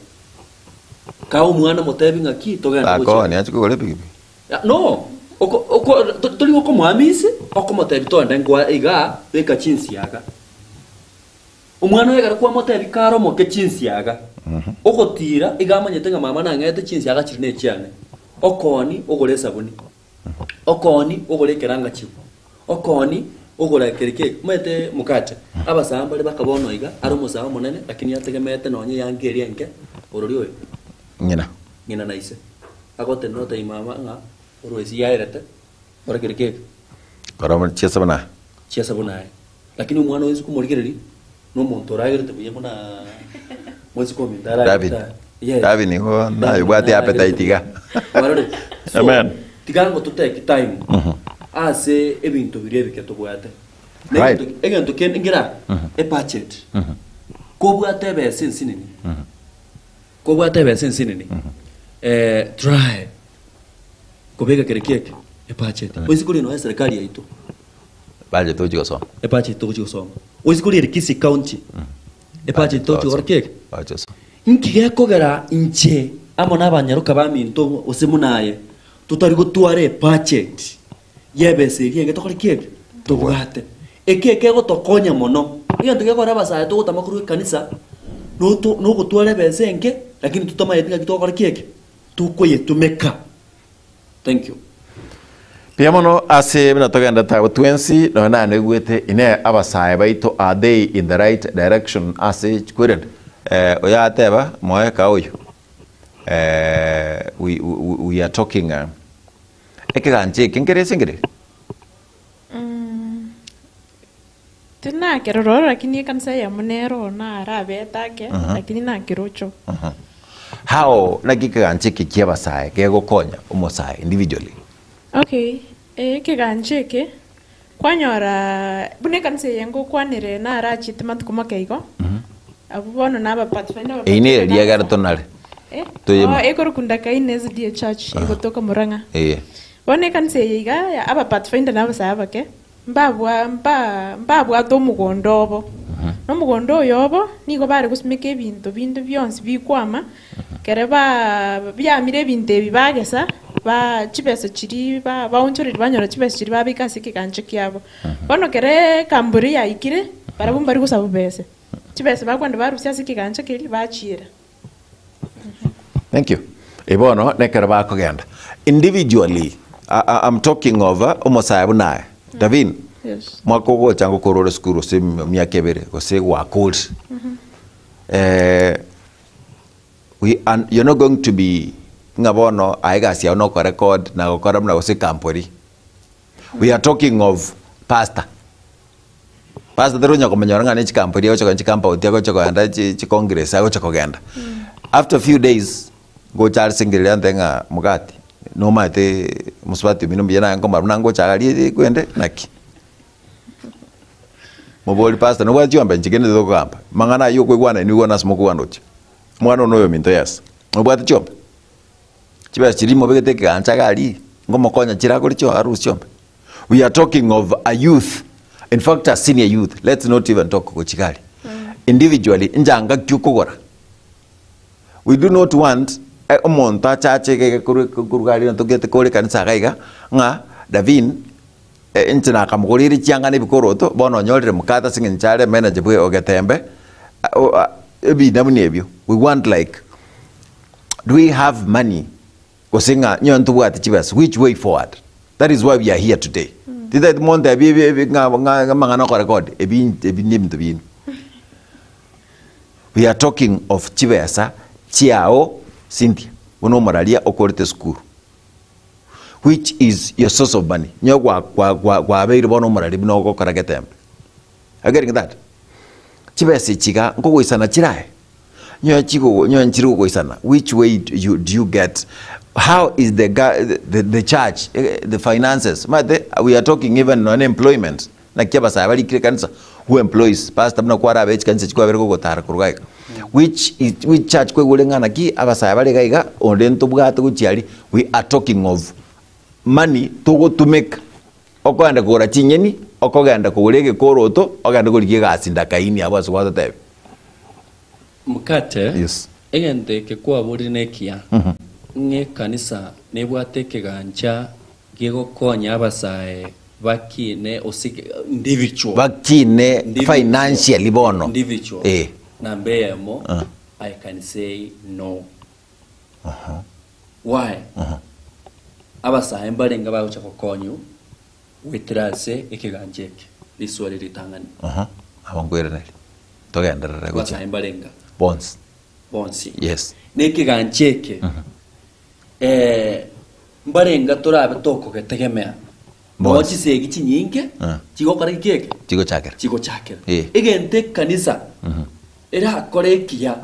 S4: kaa omwana motebi ng'aki togende gochia.
S1: Akoni ache kogora epikipiki.
S4: No, oko oko tori gokomoamisi, okomotebia togende nkwa igaa, beka chinsiaga. Omwana oyo ekero kwamotebia kare omoke chinsiaga, ogotira iga amanyete ng'a mama nang'ete chinsiaga chiri nechiane. Okooni ogore esabuni, okooni ogore ekeranga chibu, okooni ogora keri keke. Omanyete mokate, abasaa mbare baka bono iga, are omosaa omonene lakini ategemeete nonye eyanga eria enke, orori oyo?
S1: Ng'ina.
S4: Ng'ina na ise. Agotenena otebia mama ng'a orwa esi yaerete, ore keri keke.
S1: Kora chiesa buna aye.
S4: Chiesa buna aye. Lakini omwana oye inse komorigereria, nomonto oragerete buya buna mosike ominto aragerete
S1: David.
S4: aye. Yes.
S1: David nigo naye obwate appetite iga.
S4: Kwarorire? So,
S1: Amen.
S4: tiga ngo totake time ase ebinto biria ebike tobwate. Na
S1: Right.
S4: egento- Egento kende nkera, ebudget. Kobwate ebesa ensinini, kobwate ebesa ensinini, eh, try kobeka kere kieke, ebudget. Oise korigia nonya eserikari yaito.
S1: Budget togochia gosoma.
S4: Ebudget togochia gosoma. Oise korigereria Kisii County, ebudget togochia gokora ki eke?
S1: Bagochia gosoma.
S4: Inki gekogera inche amo nabanyaroka baminto gose buna aye totari gotwara ebudget y'ebesa eria enge tokore ki eke? Tobwate. Eke ekegotokonya mono. Egento gekogera abasae togotama korwa ekanisa, noto nogotwara ebesa enke, lakini totamanyeti ng'aki togokora ki eke? Tokoyetumeka. Thank you.
S1: Mbuya mono ase buna togenderete abwo twensi, nonya naye naigwete inee abasae baito are they in the right direction ase kwerende eh, oyo ateba moe ka oyo eh, we, we, we are talking eh, ekegancha eke nkere ase nkere
S3: Tinakerora oro lakini ekanisa eyemo nero narabete ake lakini nakeroche.
S1: How naki ekegancha eke kia abasae kegokonya omosae individually?
S3: Okay, ekegancha eke kwanyora buna ekanisa eye ngokwanire narachete matuko make igo, abwo bono naba pathfinder
S1: Eyio nere riagera tonare toyema.
S3: Oh, ekorokwa Ndakaini SDA Church egotoka Murang'a.
S1: Eye.
S3: Bono ekanisa eye iga ya aba pathfinder na abasae abake. Mbabwa, mba, mbabwate omogondo obo. Na omogondo oyo obo nigo bare gosimeka ebinto binde bionsi bikwama, ekero ba biamire ebinto ebi bagesa, ba chibesa chiria ba baonchoreria banyora chibesa chiria babeka ase ekegancha kiabo. Bono ekero ekamburi yaikire, barabwo mbari gosaba besa, chibesa bakwenda barusia ase ekegancha keria bachiira.
S1: Thank you. Eh, bono nekero bakogenda individually I, I, I'm talking of eh, omosae buna aye Davin
S3: Yes.
S1: mwaka ogocha ngokora ore sukuru gose emiaka ebere gose gwakore eh, we are, you're not going to be ng'a bono aye egasi yao nokorecord na gokora buna gose ekampori we are talking of pastor Pastor tari onya komonyora ng'a ne chikampuni agocha kogenda chikampauti agocha kogenda chi chicongress agocha kogenda. After few days, ngocha are sengereri ante ng'a mogati, nomanyete mosubati omino mbuya naye nkomara buna ngocha iga aria kwende naki. Mobori pastor nobwate chiombe inche kende tokogamba, amang'ana aywo okoigwana inwe igwana ase mokoganda gochia. Omwana one oyo ominto yes, nobwate chiombe? Chibesa chiria mobegete ekegancha iga aria, nkomokonya chirakore chio arusie chiombe? We are talking of a youth, in fact a senior youth, let's not even talk gochia aria. Individually, njanga ki okogora? We do not want eh, omonto achache iga iga korwa korwa aria togete kore ekanisa iga iga, ng'a Davin eh, inche nakamogoreire chianga na ebikoroto, bono onyorire mokate ase eng'encho are manager bwe ogetembe, ah, o- ah, ebina buna ebio. We want like, do we have money Gose ng'a nyowe ntobwate chibesa, which way forward? That is why we are here today. Titaeti montebie ebi ebi ng'a ng'a amang'ana okorecord, ebi ebi nebinto biaino. We are talking of chibesa chiao Cynthia, buna omoraria okorete esukuru, which is your source of money. Nyowe gwa gwa gwa gwabeire bono omoraria buna ogokora getembe. Are you getting that? Chibesa echi iga nkogoisana chire aye? Nyoe chigo nyoe nchiri gogoisana which way do you, do you get how is the, the, the church eh, the finances omanyete we are talking even on employment naki abasae barikire ekanisa who employs pastor buna kwarabe chikanisa echi kwabere gogotara korwa iga which is, which church kwaigure ng'a naki abasae bare iga iga onde ntobwate gochia aria we are talking of money togotumeka Okoenda kogora chinyeni, okogenda kogora egekoroto, ogende korigia egasi ndakaini abwo ase gwatotebia.
S4: Mokate,
S1: Yes.
S4: egento eke kwaborire nekiya, ng'a ekanisa nebwate ekegancha gegokonya abasae bakine ose individual.
S1: Bakine
S4: Individual.
S1: financially bono.
S4: Individual.
S1: Eh.
S4: Namba eyemo, I can say no. Why? Abasae mbarenge bagocha gokonywa goetera ase ekegancha eke, risuo eri ritang'ani.
S1: Aha, nabo nkoiraneria. Togenderere gochia.
S4: Abasae mbarenga
S1: Bonsi.
S4: bonsi.
S1: Yes.
S4: Na ekegancha eke, eh, mbarenga torabe tokogetegemea. Noo
S1: Bonsi.
S4: chisegi chinyinge
S1: Ah.
S4: chigokora ki eke?
S1: Chigochakera.
S4: Chigochakera.
S1: Eh.
S4: Egento ekanisa erakore ekiya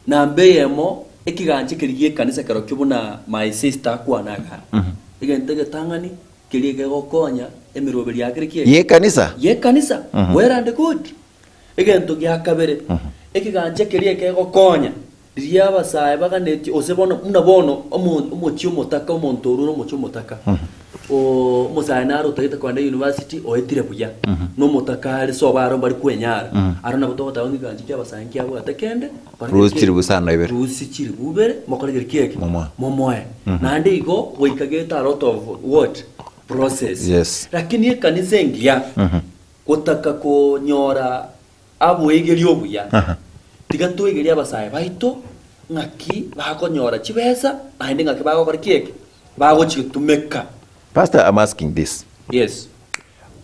S4: namba eyemo ekigancha keria giekanisa kerokio buna my sister akwana igaa. Egento egetang'ani keria kegokonya emeroberi ya kere kieke?
S1: Yekanisa?
S4: Yekanisa. Well and good. Egento gia kabere, ekegancha keria kegokonya riria abasae baganetie gose bono buna bono omo omochie omotaka omonto orure omochie omotaka, oo omosae naro otagete kogenda university oetire buya, na omotaka are sobo aro mbari kwenyara, aro nabo togoteba ng'a ekegancha kia abasae nkiabwate kende, kore
S1: Rusi
S4: kere
S1: chiribu isano na ibere.
S4: Rusi chiribu ibere, mokore kere kieke?
S1: Momoe.
S4: Momoe. Naende igo goika gete a lot of what? Process.
S1: Yes.
S4: Lakini ekanisa engiya, Gotaka konyora aboegeria obuya, tiga toegerie abasae baito ng'aki bakonyora chibesa naende ng'aki bagokora ki eke? Bagochitumeka.
S1: Pastor I'm asking this.
S4: Yes.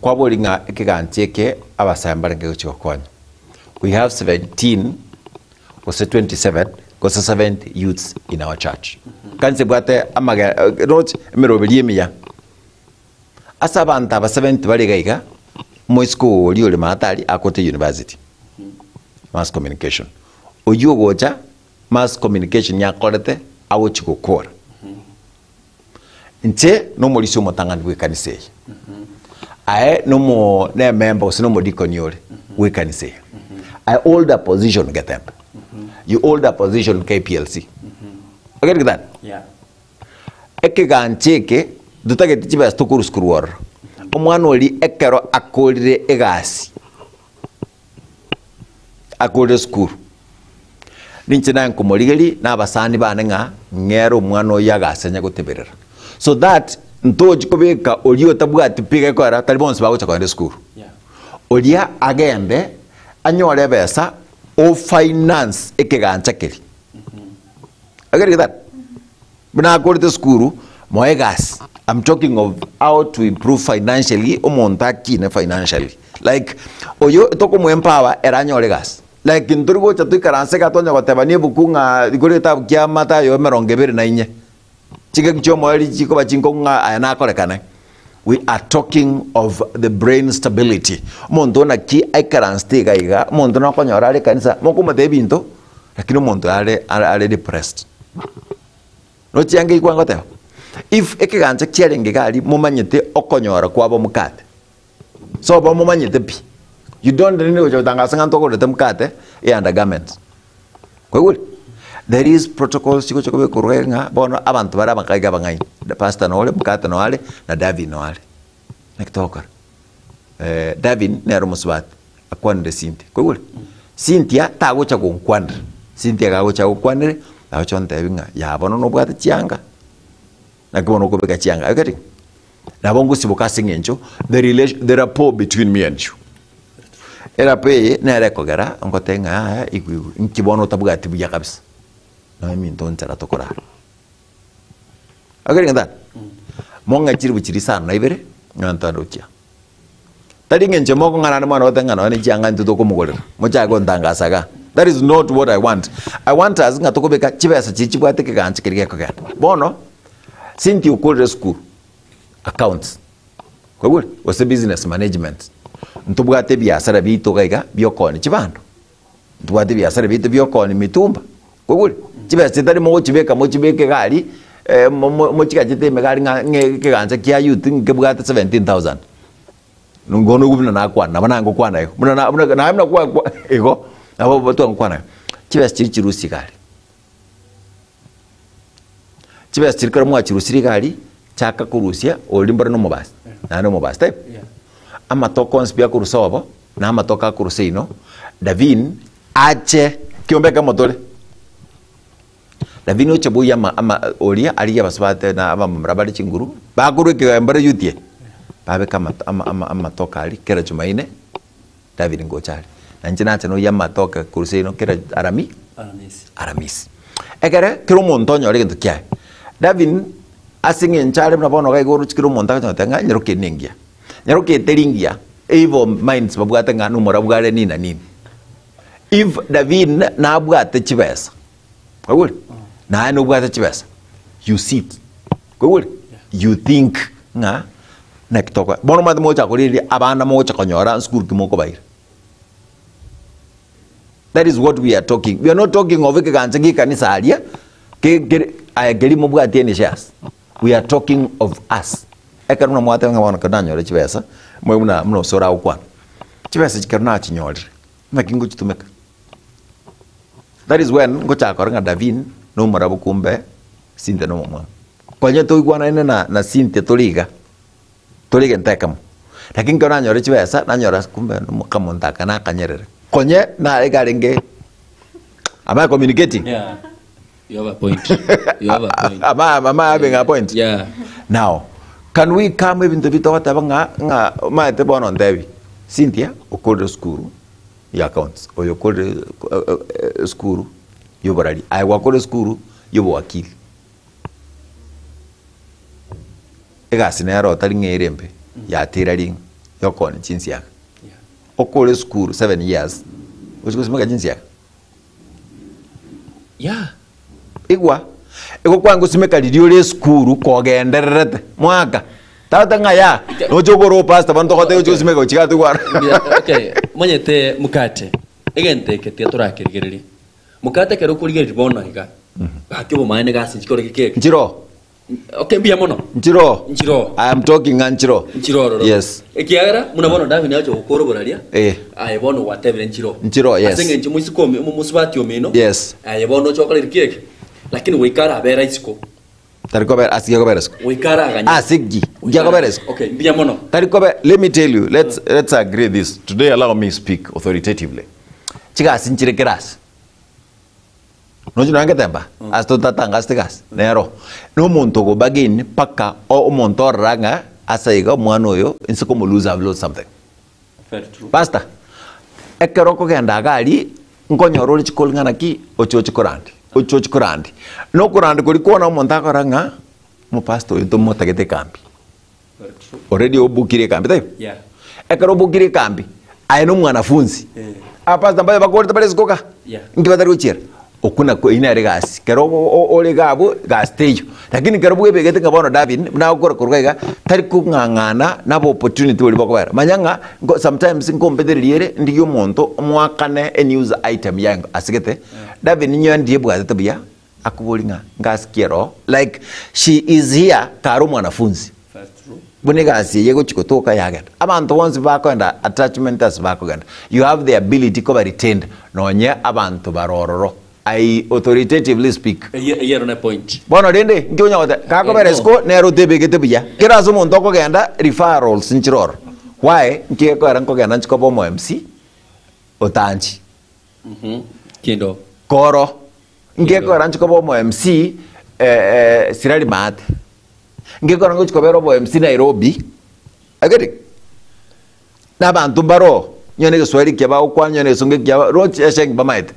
S1: Kwabori ng'a ekegancha eke abasae mbarenge gochia gokonya. We have 17 gose 27 gose 70 youths in our church. Kanisa ebwate amage roche emeroberi emiya. Ase abanto aba 70 bare iga iga, omoiseke oria ore maate aria akote university, mass communication. Oyio ogocha mass communication yakorete agochi gokora. Inche nomorisia omotang'ani bw'ekanisa eye. Aye nomo nememba gose nomodikoni ore bw'ekanisa eye. I hold a position Getembe. You hold a position KPLC. You get that?
S4: Yeah.
S1: Ekegancha eke ntotageti chibesa tokorusia korwa ororo. Omwana oria ekero akorire egasi, akorire esukuru, ninche naye nkomorigeria na abasani bane ng'a ng'ere omwana oyio agase onye goteberera. So that ntochi kobeka oria otabwati pi gekogera tari bonsi bagocha kogenda esukuru. Oria agende anyore ebesa o finance ekegancha keria. Ogerire that? Buna akorete esukuru, moe egasi. I'm talking of how to improve financially, omonto akine financially. Like, oyo tokomo empower ere anyore egasi. Like ntori gocha toikaranse iga twanya gotebania ebuku ng'a igoro egetabu kia Mathayo emerongo ebere na inye. Chingaki chia omoerio chikoba chinkong'u ng'a aya nakorekane. We are talking of the brain stability. Omonto naki aikaransete iga iga, omonto nokonyora are ekanisa, mokomotebia ebinto, lakini omonto are are depressed. Nochiange ikwa ngoteba, if ekegancha kiarenge iga aria momanyete okonyora kwabo mokate, sobo momanyete pi, you don't need gocha gotangasa ng'a ntogorete mokate e undergarments. Kwaigure? There is protocols chigocha kobekwa korwa iga ng'a bono abanto bare abakaiga abang'aini, the pastor nore, mokate noare, na Davin noare. Naki togokora? Davin nere omosubati akwanire Cynthia, kwaigure? Cynthia tagocha gonkwanera, Cynthia gagocha agokwanere, agocha ontebi ng'a yaa bono nobwate chianga, naki bono okobeka chianga, are you getting? Nabo ngosiboka ase eng'encho the relation the rapport between me and you. Erapo eye nere ekogera ngotebi ng'a yaya igwe igwe, inki bono otabwati buya kabisa, nonya eminto nchera tokorara. Are you getting that? Mong'e chiribu chiria isano na ibere, nonya ntarochia. Tari eng'encho mokong'ana naende mwana goteba ng'a nonya ne chianga intwe tokomogorera, mochake gontangasa igaa. That is not what I want. I want us ng'a tokobeka chibesa chiria chibwate ekegancha keria gekogenda. Bono, Cynthia okorire esukuru, accounts, kwaigure? Gose business management, ntobwate ebiasara biaito iga iga bia okoonia chibando, ntobwate ebiasara biaito bia okoonia mitumba. Kwaigure? Chibesa chitari mogochibeka mochibeke iga aria, mo- mo- mochigachete ime iga aria ng'a ng'a ekegancha kia youth nkebwate 17,000. Bono oigwe buna nakwana, nabo nangokwana igo, buna na buna naye buna kwa kwa igo, nabo twangokwana igo. Chibesa chiria chirusie iga aria. Chibesa chiria ekero mwachirusirie iga aria, chaka korusia oria mbare na omobasi, naende omobasi taibo? Amatoke onsi pi akorusia obo, na amatoke akorusia ino, Davin ache kiombe ekemo tore. Davin oche buya ama ama oria arigie abasubate na abamura bare chinguru, bakorwa ekegaye mbare youth eye, babeke amato ama ama amatoke aria kera jumaine, Davin ngocha are. Na inche nacha noyia amatoke korwa seino kera arami
S4: Aramisi.
S1: Aramisi. Ekere kera omonto onyore egento kiaye. Davin ase eng'encho are buna bono iga iga oroche kera omonto agocha goteba ng'a nyaroke eye nengiya. Nyaroke eye teri ngiya, evil minds babwate ng'a nomorabwo are nini na nini. If Davin nabwate chibesa, kwaigure? Naye nobwate chibesa, you sit, kwaigure? You think ng'a naki tokora. Bono omanyete mogocha korigereria abana mogocha konyora nsukuru ki mokobaira. That is what we are talking. We are not talking of ekegancha gie ekanisa aria, ke- kere aye keria mobwati any shares. We are talking of us. Ekero buna mwateba ng'a bono ekero nanyore chibesa, mobe buna buna ase oragokwana. Chibesa echi ekero nachinyorire, naki ngochitumeka? That is when ngochaka korora ng'a Davin na omorabwo kumbe Cynthia na omomwamu. Konya toigwanaine na na Cynthia tore iga, tore egento ekemo. Lakini ekero nanyore chibesa, nanyora kumbe kamonto aka nakanyerere. Konye nare arenge, am I communicating?
S4: Yeah. You have a point. You have a point.
S1: Am I, am I having a point?
S4: Yeah.
S1: Now, can we come ebinto bitogoteba ng'a ng'a omanyete bono ntebi, Cynthia okorire esukuru ya accounts, oyo okorire eh, eh, esukuru ya oborari, aye gwakorire esukuru ya obowakili. Egasi nero otari ng'a ere embe, yatira ring'o, yokooni chinsiaga. Okore esukuru 7 years, ochi gosimeka chinsiaga.
S4: Yeah.
S1: Igwa, igo kwangosimeka riria ore esukuru kogendererete mwaka tata ng'a ya noche okore opastor bono togotebi oche gosimeka gochia iga togwara.
S4: Mbuya, okay, monyete mokate, egento eke tiga torakerigererie. Mokate ekero okorigereria bono iga, gaki obomaene gase nchikore geke eke.
S1: Nchiroo.
S4: Okay, mbuya mono.
S1: Nchiroo.
S4: Nchiroo.
S1: I am talking ng'a nchiroo.
S4: Nchiroo ororo.
S1: Yes.
S4: Ekiagera buna bono Davidi agocha gokora oboraria,
S1: Eh.
S4: aye bono gwatebire nchiroo.
S1: Nchiroo, yes.
S4: Ase eng'encho moiseke omi- omo- mosubati omino,
S1: Yes.
S4: aye bono oche gokora eriki eke, lakini goika arabere isiko.
S1: Tari kobera ase gekobera isiko.
S4: Goika araganye.
S1: Ase ki? Gekobera isiko.
S4: Okay, mbuya mono.
S1: Tari kobe let me tell you, let's let's agree this. Today allow me speak authoritatively. Chigasi nchire kera ase. Nochi nonya ngetemba ase totatangasete gasi nero na omonto ogo bargain mpaka o- omonto orora ng'a ase iga omwana oyo inse komo lose I've lost something.
S4: Very true.
S1: Pastor, ekero okogenda iga aria nkonyora ore chikori ng'a naki oche oche korandi, oche oche korandi. Na okorandi koria kwane omonto akora ng'a omopastor oyo ntomotagete ekambi.
S4: Very true.
S1: Already obukire ekambi taibo?
S4: Yeah.
S1: Ekero obukire ekambi, aye na omwanafunzi.
S4: Eh.
S1: Abapastor mbaye bakorete bare isiko iga.
S4: Yeah.
S1: Inki batari gochiera? Okwo nakwo eyio nere egasi. Kero o- o- ore iga abwo, egasi teiyo. Lakini kero bwebegete ng'a bono Davin, buna agokora korwa iga, tari kong'ang'ana na aba opportunity boria bokobera. Manya ng'a nko sometimes nkompetereria ere, ndigie omonto omoakane e news item yaye asegete, Davin inyoe ndiebwatete buya, Akobori ng'a ngasikie roho like she is here kare omwanafunzi buna egasi eye egochi gotoka yagenda abanto bonsi bakoenda attachment ase bakogenda you have the ability koba retained nonye abanto bare ororo I authoritatively speak.
S4: Eyio eyio ero ne point.
S1: Bono rende inki onya goteba gakobera
S4: Eh, no.
S1: isiko nere otebegete buya kera ase omonto okogenda referrals nchire ororo why nki gekoera nkogenda nchi koba omo MC otanchi
S4: Kendo.
S1: Koro ngekora nchi koba omo MC eh, eh, sirari maate ngekora ngochi kobera obo MC Nairobi agere na abanto mbaro nyone egeswahili kia bagokwana nyone egesongo ekiya roche esheng bamaete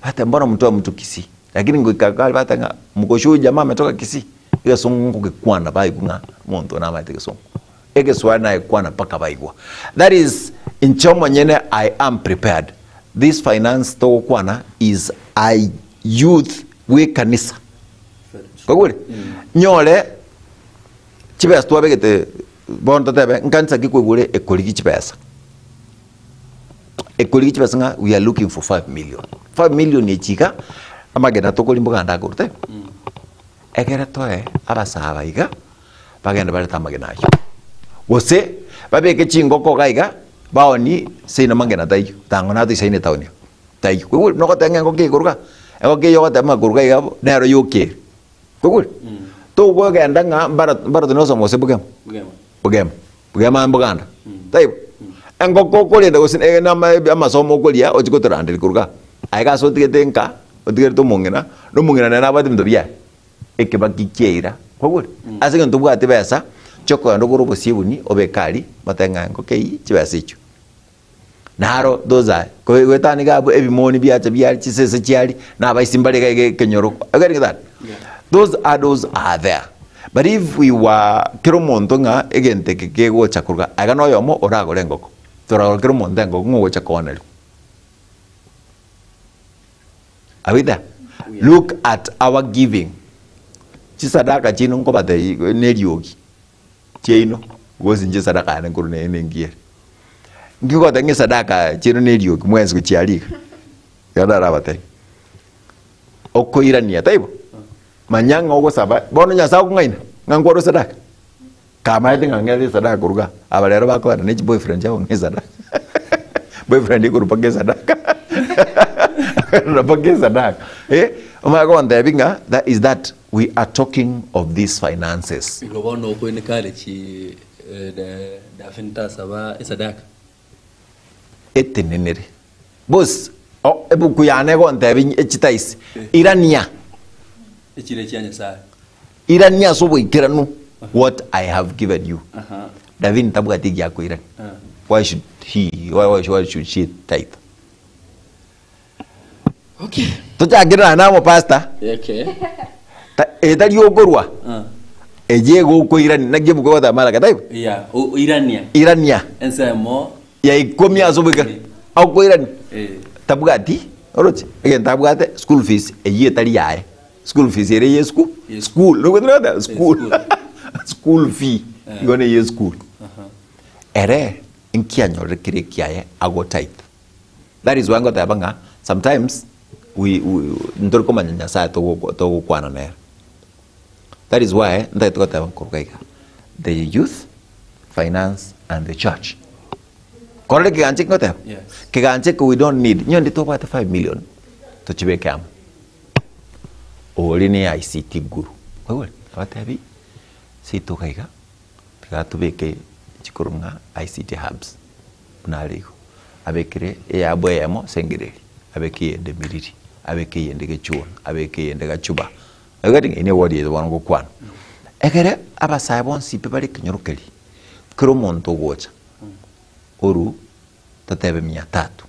S1: bate mbona mtu wa mtu Kisii lakini ngoika kare bate ng'a mokosho huyu jamaa ametoka Kisii egesongo ngogekwana baigwa ng'a omonto namaete egesongo Egeswali nagekwana mpaka baigwa. That is inche omonyene I am prepared. This finance togokwana is a youth bw'ekanisa. Kwaigure? Nyore chibesa twabegete bono totebe nkanisa ki kwaigure ekorigi chibesa. Ekorigi chibesa ng'a we are looking for 5 million. 5 million echi iga. Amagena tokoria mboganda akorwa taibo? Ekere toe abasaa aba iga, bagende barete amagena ayio. Gose babeke chingoko iga iga, baonie seino amagena taiyo, tang'o natoisaine etown eye, taiyo. Koigwa nogoteba ng'a engoko ekoruga, engoko eywo ogoteba ng'a koruga iga abwo, nero yoka ere. Koigwa? Tokogenda ng'a mbara mbara tonyara gosoma gose bogema, bogema, bogema mboganda, taibo? Engoko okorenda gose na nama amasomo okoria ochie gotoranderia koruga aa. Aye gase otigete nka, otigerete omong'ina, na omong'ina nere nabwate ebinto biaye, ekebaki kiaira, kwaigure? Ase eng'encho tobwati besa chiokogenda ogore obosiebuni obeke aria, motebe ng'a engoko eywo chibesa echio. Naro those are ko goetania iga abwo ebimoni biacha biaria chisese chiaria, na abaisi mbare iga iga ekenyoro, are you getting that? Those hurdles are there. But if we were kera omonto ng'a egento eke kegocha koruga aiga na oyomo oragore engoko, toragora kera omonto engoko ng'a ogocha koonerwa. Are we there? Look at our giving. Chisadaka chiaino nkobatebia neriogi chiaino gose inche esadaka yane nkorwa nere nengiya ere. Nki ngoteba ng'a esadaka chiaino neriogi mwensi gochia aria iga? Ekero ndarabatebie. Okoirania taibo? Manya ng'a ogosaba, bono Nyasae okong'aina ng'a nkwarwe esadaka? Kamaete ng'a ng'ete esadaka korwa igaa, aba rero bakogenda ne chiboyfriend chiabo ng'a esadaka. Boyfriend ekorwa mpaka esadaka. Akarora mpaka esadaka. Eh, omanye gontebia ng'a that is that we are talking of these finances.
S4: Igo bono okoineka are chi eh, Daphne tasaba esadaka.
S1: Etenenere. Boss, o, ebuku yane egontebia echitaisi, irania.
S4: Echire chia Nyasae.
S1: Irania ase oboikeranu what I have given you. Davini tabwati egiakoirania. Why should he, why, why, why should she tithe?
S4: Okay.
S1: Tochakire naye na omopastor.
S4: Okay.
S1: Ta- Etari okorwa.
S4: Ah.
S1: Eye egokoirania naki ebuku egoteba Malaki taibo?
S4: Yeah, o- irania.
S1: Irania.
S4: Ensemo
S1: Ya ikomi ase oboikeranu. Agokoirania.
S4: Eh.
S1: Tabwati, oroche? Egento abwate school fees eyio etari yaye. School fees ere ye school,
S4: Ye
S1: school, nigo togoteba school.
S4: school.
S1: School fee,
S4: Eh.
S1: igo ne ye school.
S4: Aha.
S1: Ere nkianyorire kere ekiaye ago tithe. That is why ngoteba ng'a sometimes we, we ntori komanya Nyasaye togo togokwana nere. That is why ntagete goteba nkoruga iga, the youth, finance and the church. Korora ekegancha eki ngoteba?
S4: Yes.
S1: Kegancha eke we don't need, nyowe ndi tobwate 5 million tochibeke amo. Oria ne ICT guru, kwaigure? Abatebi, seito iga iga, tiga tobeke chikoro ng'a ICT hubs, buna are igo. Abekire eabu eyemo Sengereri, abeke eyende Miriri, abeke eyende Gechuon, abeke eyende Gachuba. Are you getting? Eye ne eward yaito bono ngokwana. Ekere abasae bonsi pi bare ekenyoro keria, kera omonto ogocha, oru totebe mia tatu,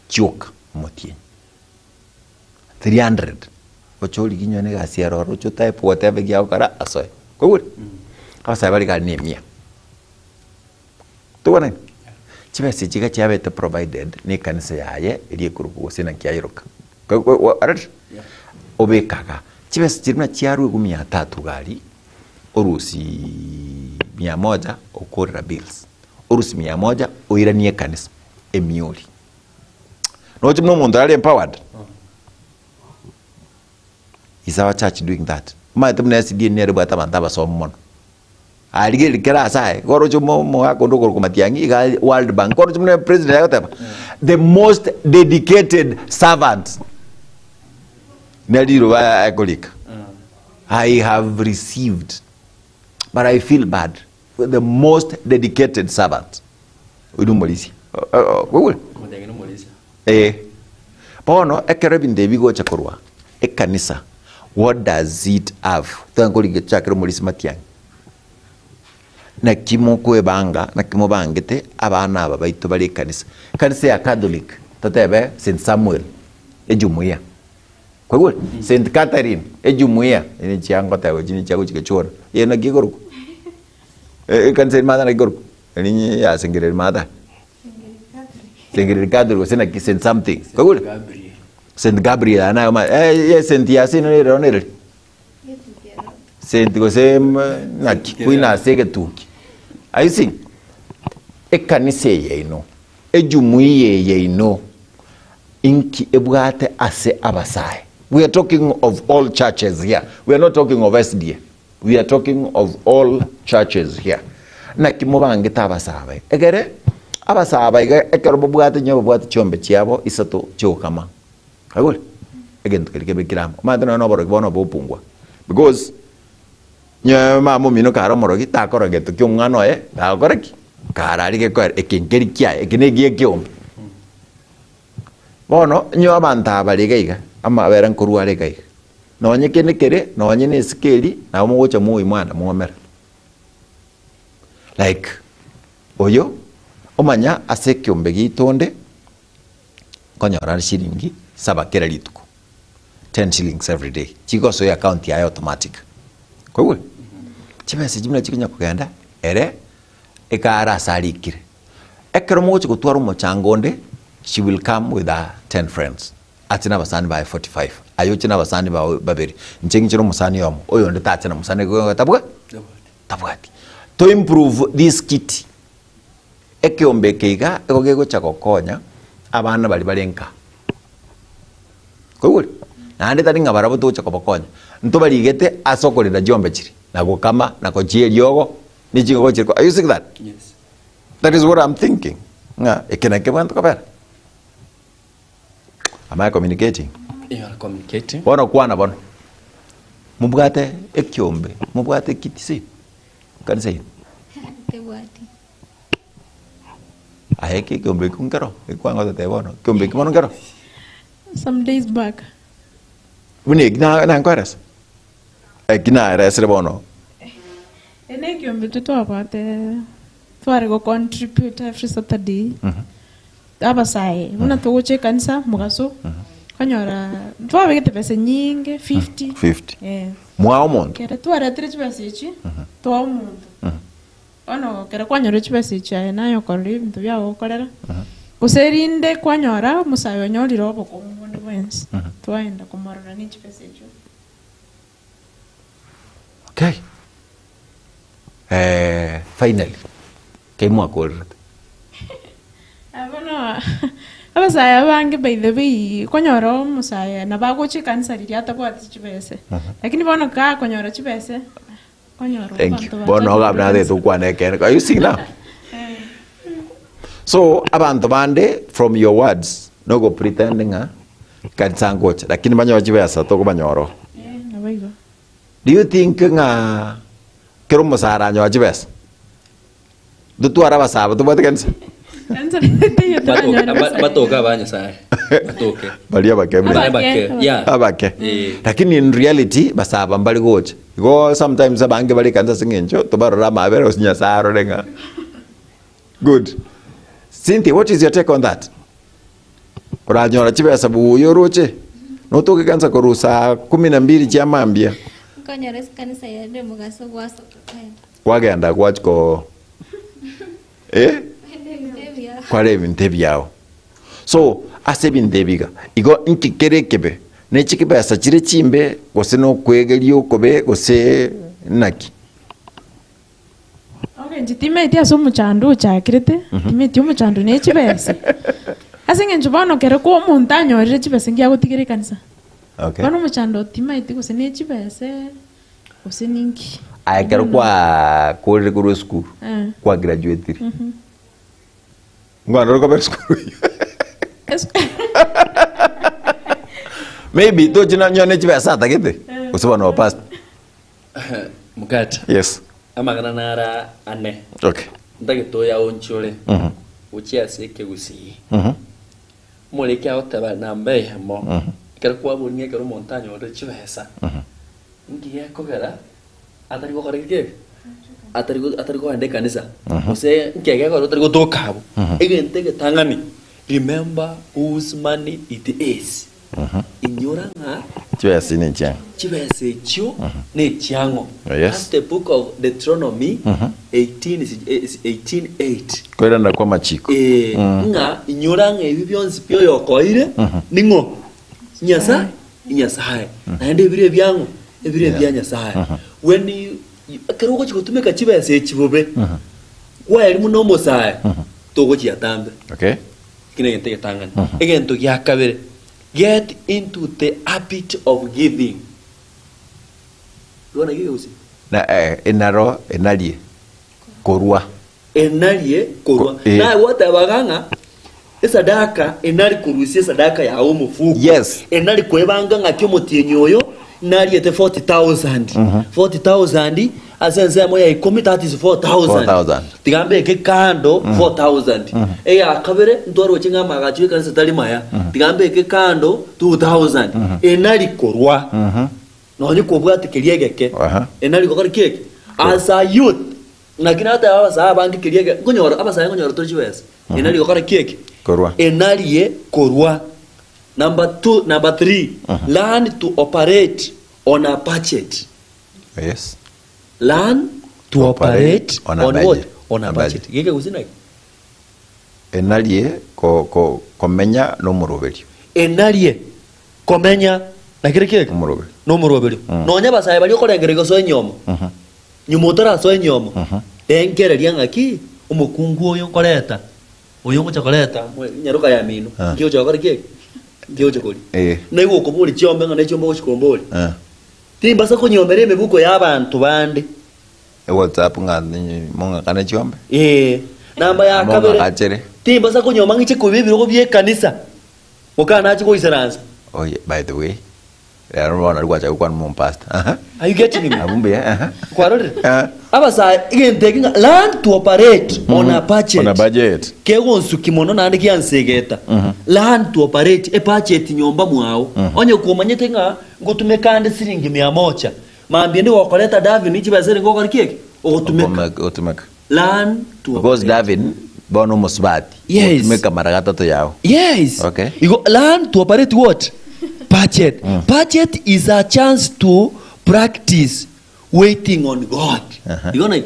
S1: chioka omotienyi. 300 oche origie onye na egasi ere ororo oche otype whatever egiagokora asoe kwaigure? Abasae bare iga na emia tobwanani? Chibesa echi iga chiabete provided na ekanisa yaye eria ekorokwa gose naki ayeroka alright? Obekaga chibesa chiria buna chiarwegwa mia tatu iga aria orusiiii mia moja okorera bills, orusie mia moja oiranie ekanisa emiori. Noche buna omonto are empowered. Is our church doing that? Omanyete buna SDA nere ebwate abanto abasomu mono. Arigereria kera ase aye, koroche omo- omogaka onde okorokwa Matiang'i iga are World Bank, koroche buna president agoteba, the most dedicated servant nere riroba akorika. I have received but I feel bad the most dedicated servant. Oyio nomorisia. Kwaigure?
S4: Omotebia nomorisia.
S1: Eh. Bono ekero ebinto ebi bigocha korwa ekanisa, what does it have? Togende korigia tochakere omorisia matiang'i. Naki mokoebanga, naki mobangete abana aba baito bare ekanisa. Ekanisa ya Catholic, totebe St Samuel, ejumuiya. Kwaigure? St Catherine, ejumuiya, ere chiangoteba echi nechiagochia gechora. Eye naki ekorokwa? Ekanisa eri maate naki ekorokwa? Eri ya Sengereri maate? Sengereri Catholic gose naki St something. Kwaigure?
S4: Gabriel.
S1: St Gabriel aya nayo ma eh, eh, St ya ase ino nere nereri? St gose mm, naki kwina ase egetuki. Are you seeing? Ekanisa eye yaino, ejumuiya eye yaino, inki ebwate ase abasae? We are talking of all churches here. We are not talking of SDA. We are talking of all churches here. Naki mobangete abasaaba iga. Egere abasaaba iga ekero babwate onye babwate chiombe chiabo isato chiogokama. Aigure? Egento keria kebe kere amo. Omanyete nonya na oborogi bono bopungwa. Because onye mama omino kare omorogi takora gento kia omwana oye tagokora ki? Kare aria gekoera eke nkeri kiaye eke negiya ekiombe. Bono onye abanto aba bare iga iga amabere nkorwa are iga iga. Nonye kende kere nonye na esiko eria nabo mogocha moimwana mwomera. Like oyo omanya ase ekiombe giaito onde nkonyora are shilingi saba kera rituko, ten shillings every day, chigosoa eaccount yaye automatic. Kwaigure? Chibesa echio buna chikonya kogenda ere ekare ase arikire. Ekero mogochia gotwara omochango onde, she will come with her ten friends. Ache nabasani baye 45, aye oche nabasani bao babere, inche ng'iche nomosani oyomo, oyonde tache na mosani tabwa tabwati. To improve this kiti, ekeombe eke iga igo gegocha gokonya abana baria bare nka. Koigure? Naende tari ng'a barabwo togocha kobakonya, ntobarigete ase okorenda chiombe chiria, na gokama, na gochia eriogo, ne chingoko chiri are you seeing that?
S4: Yes.
S1: That is what I'm thinking, ng'a eke nakio abanto kobera. Am I communicating?
S4: You are communicating.
S1: Bono kwana bono. Mobwate ekiombe, mobwate ekiti se kanisa eye.
S2: Tebwati.
S1: Aye eke ekiombe ekio nkero, ekwanga gototebia bono, ekiombe ekio bono nkero.
S3: Some days back.
S1: Buna eki na nankoeresa, eki naeresire bono.
S3: Ene ekiombe intwe twabwate tware go contribute every Saturday. Abasae, buna togocha ekanisa mogaso, okonyora ntwabegete besa nyinge 50.
S1: 50.
S3: Eh.
S1: Mwaa omonto.
S3: Kere twaretire chibesa echi, twaa omonto. Bono ekero kwanyorire chibesa echi aye naye okorora ebinto biago ogokorera, gose erinde kwanyora omosae onyorire obokong'u bonde bwensi, twaenda komorora ne chibesa echio.
S1: Okay. Eh, finally kei mwakorerete?
S3: Bono abasae abange by the way okonyora omosae nabo agocha ekanisa riria atabwati chibese, lakini bono gakonyora chibese okonyora
S1: Thank you.
S3: abanto
S1: Bono
S3: bachakire
S1: gabuna
S3: ekanisa.
S1: natete gokwana ekeene. Are you seeing now? So abanto bande from your words nogo pretend ng'a kanisa ngocha lakini banyore chibesa tokobanyora oo.
S3: Eh, nabo igo.
S1: Do you think ng'a kera omosara anyora chibesa totware abasaaba tobwate kanisa?
S3: Kanisa teiyo toranyore besa.
S4: Batoke aba Nyasaye. Batoke.
S1: Baria abake
S4: Baria
S3: Abake.
S4: abake. Yeah.
S1: abake
S4: Eh.
S1: lakini in reality basaaba mbari gocha igo sometimes abange bare ekanisa ase eng'encho tobarore amabera gose Nyasaye arore ng'a good Cynthia what is your take on that? Oranyora chibesa buya oroche notoke ekanisa korwa saa kumi na mbili chia mambia
S2: Nkonyora ase ekanisa yaende mogaso gwasoka kwaenda.
S1: kwagenda gwachia ko eh?
S2: Kwaenda ebinto ebiao.
S1: Kware ebinto ebiao. So ase ebinto ebi iga, igo nki kere ekebe? Ne chibesa chire chimbe gose nokwegeria okobe gose naki?
S3: Okay, inche timaeti ase omochando ochakirete, timaeti omochando ne chibesa. Ase eng'encho bono kero kwa omonto anyorire chibesa nki agotigera ekanisa.
S1: Okay.
S3: Bono omochando timaeti gose ne chibesa, gose ninki.
S1: Aye ekero kwakorire korwa esukuru,
S3: Eh.
S1: kwa graduatire, nkwana ore kobera esukuru eyio.
S3: Esu-
S1: Maybe tochi nonye ne chibesa atagete, gose bono pastor.
S4: Mokati.
S1: Yes.
S4: Amang'ana nara ane.
S1: Okay.
S4: Ntagete oyaonchore gochia ase ekegusii. Omoriki agoteba namba eyemo, ekero kwaboria ng'a ekero omonto anyorire chibesa, inki gekogera atari gokora ki kebe? Atari go atari kogenda ekanisa, gose inki gekogera otari gotoka abwo. Egento egetang'ani, remember whose money it is. Inyora ng'a
S1: Chibesa ne chiang'o.
S4: chibesa echio nechiang'o.
S1: Oh, yes.
S4: That's the book of Deuteronomy 18 si- eh, si- 18:8.
S1: Koirana kwa amachiko.
S4: Eh, ng'a inyora ng'a ebi bionsi pi oyokoire ning'o Nyasaye Nyasaye naende ebire ebiang'o ebire ebia Nyasaye when you you- ekero ogochi gotumeka chibesa echi bobe kwaeri buna omosae togochiatambe
S1: Okay.
S4: Eki negento egetang'ani. Egento gia kabere, Get into the habit of giving. Igo naki ekegusii?
S1: Na eh, enaro enarie korwa.
S4: Enarie korwa.
S1: Ko- eh.
S4: Naye gwatebaga ng'a esadaka enari korusia esadaka yago omofuko.
S1: Yes.
S4: Enari kwebanga ng'aki omotienyi oyo nariete 40,000. 40,000 ase ensemo ya ikomi that is 4,000.
S1: 4,000.
S4: Tiga mbeke kando 4,000. Eya kabere ntwaroche ng'a amagacho y'ekanisa tari maya. Tiga mbeke kando 2,000. Enari korwa. Nonye kobwate keria egeke.
S1: Aha.
S4: Enari gokora ki eke? As a youth, naki nateba abasae abange keria ege, nkonyora abasae nkonyora tore chibesa. Enari gokora ki eke?
S1: Korwa.
S4: Enarie korwa. Number two, number three, learn to operate on a budget.
S1: Yes.
S4: Learn to operate
S1: On a
S4: on what?
S1: budget.
S4: On a
S1: A
S4: budget.
S1: budget.
S4: Geke gose naki?
S1: Enarie ko, ko, komenya nomoroberio.
S4: Enarie komenya nakere kiege?
S1: Omoroberio.
S4: Nomoroberio. Nonya abasae baria okorengereria gosoa enyomo, nyuma otarasoa enyomo, rengereria ng'aki omokungu oyo nkoreta, oyo ngocha koreta nyaroka yamino,
S1: Ah.
S4: nki ogocha gokora kiege? Nki ogocha koria?
S1: Eh.
S4: Naigo okoboria chiombe ng'a ne chiombe ogochi komboria.
S1: Ah.
S4: Timbasa konyomera emebuko ya abanto bande.
S1: Ewhatsapp ng'a mong'akane chiombe.
S4: Ee. Namba ya kabere,
S1: Mong'agachere.
S4: timbasa konyoma ng'iche koiba ebirogo bi'ekanisa, mokanache goisaransa.
S1: Oh yeah, by the way, rero bono nari gwachaka gokwana omopastor. Aha.
S4: Are you getting me?
S1: Abwo mbuya, aha.
S4: Kwarorire?
S1: Eh.
S4: Abasae, egento eke ng'a learn to operate on a budget.
S1: On a budget.
S4: Kegonsuki mono naende giansegeta. Learn to operate a budget nyomba mwao. Onye komanyete ng'a ngotumeka ande siringi mia moja, mambia ende gokoreta Davin chibesa ere ngokora ki eke? Ogotumeka.
S1: Ogotumeka.
S4: Learn to
S1: Because
S4: operate.
S1: Davin bono omosubati.
S4: Yes.
S1: Ogotumeka mara gatato yao.
S4: Yes.
S1: Okay.
S4: Igo learn to operate what? Budget. Budget is a chance to practice waiting on God.
S1: Aha.
S4: Igo naki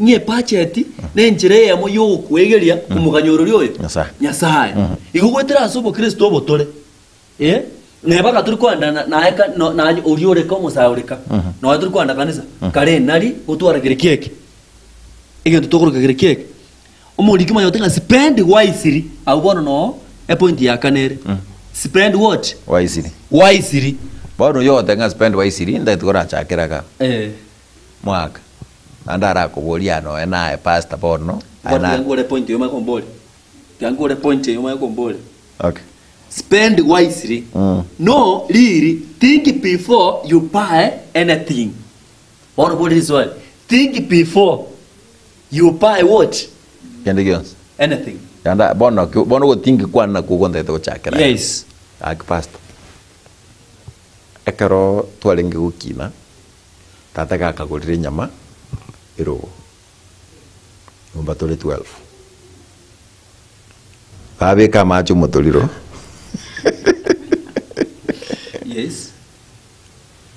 S4: ng'e budget nenchera eyemo yogokwegeria omoganya oria oyo
S1: Nyasaye.
S4: Nyasaye. Igo goetera ase obokristo obotore. Eh? Neba tori koenda na- naye ka- no- naye oria oreka omosae oreka. Nonya tori koenda kanisa. Kare nari gotwara kere kieke. Egento tokoroka kere kieke. Omoriki omanyete ng'a spend wisely, abwo bono noo epoint ya kane ere. Spend what?
S1: Wisely.
S4: Wisely.
S1: Bono oyo ogoteba ng'a spend wisely, ntagete korachakera iga
S4: Eh.
S1: mwaka. Naende arakoboria nonya naye pastor bono, aye
S4: Bono
S1: na
S4: tiga nkore epoint eyio omanye komboria. Tiga nkore epoint eyio omanye komboria.
S1: Okay.
S4: Spend wisely. No riri think before you buy anything. Bono bori riswali. Think before you buy what?
S1: Kende gionsi.
S4: Anything.
S1: Yanda bono ki- bono gotinki kwane nakwo ogontagete gochakera.
S4: Yes.
S1: Gaki pastor. Ekero twarenge gokina, tata gakagorire enyama erobo. Nyomba tore 12. Babeka amache omotoriro.
S4: Yes.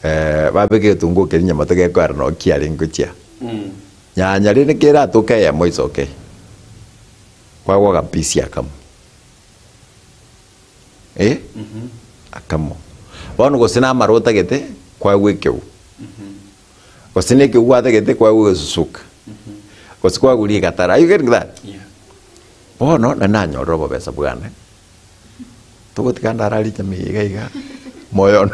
S1: Eh, babeka egetunguo keria nyamato gekoera noo kiarenge gochia. Nyanya rende keratoke eyemo isoke. Kwagwa agapisi akamo. Eh? Akamo. Bono gose na amarwa otagete, kwagwa ekeu. Gose na ekeu gwatagete, kwagwa egesusuka. Gose kwagwa rigatara. Are you getting that?
S4: Yeah.
S1: Bono nari nanyorire obobesa bwane. Togotiga ndararie nyama eye iga iga, moyo one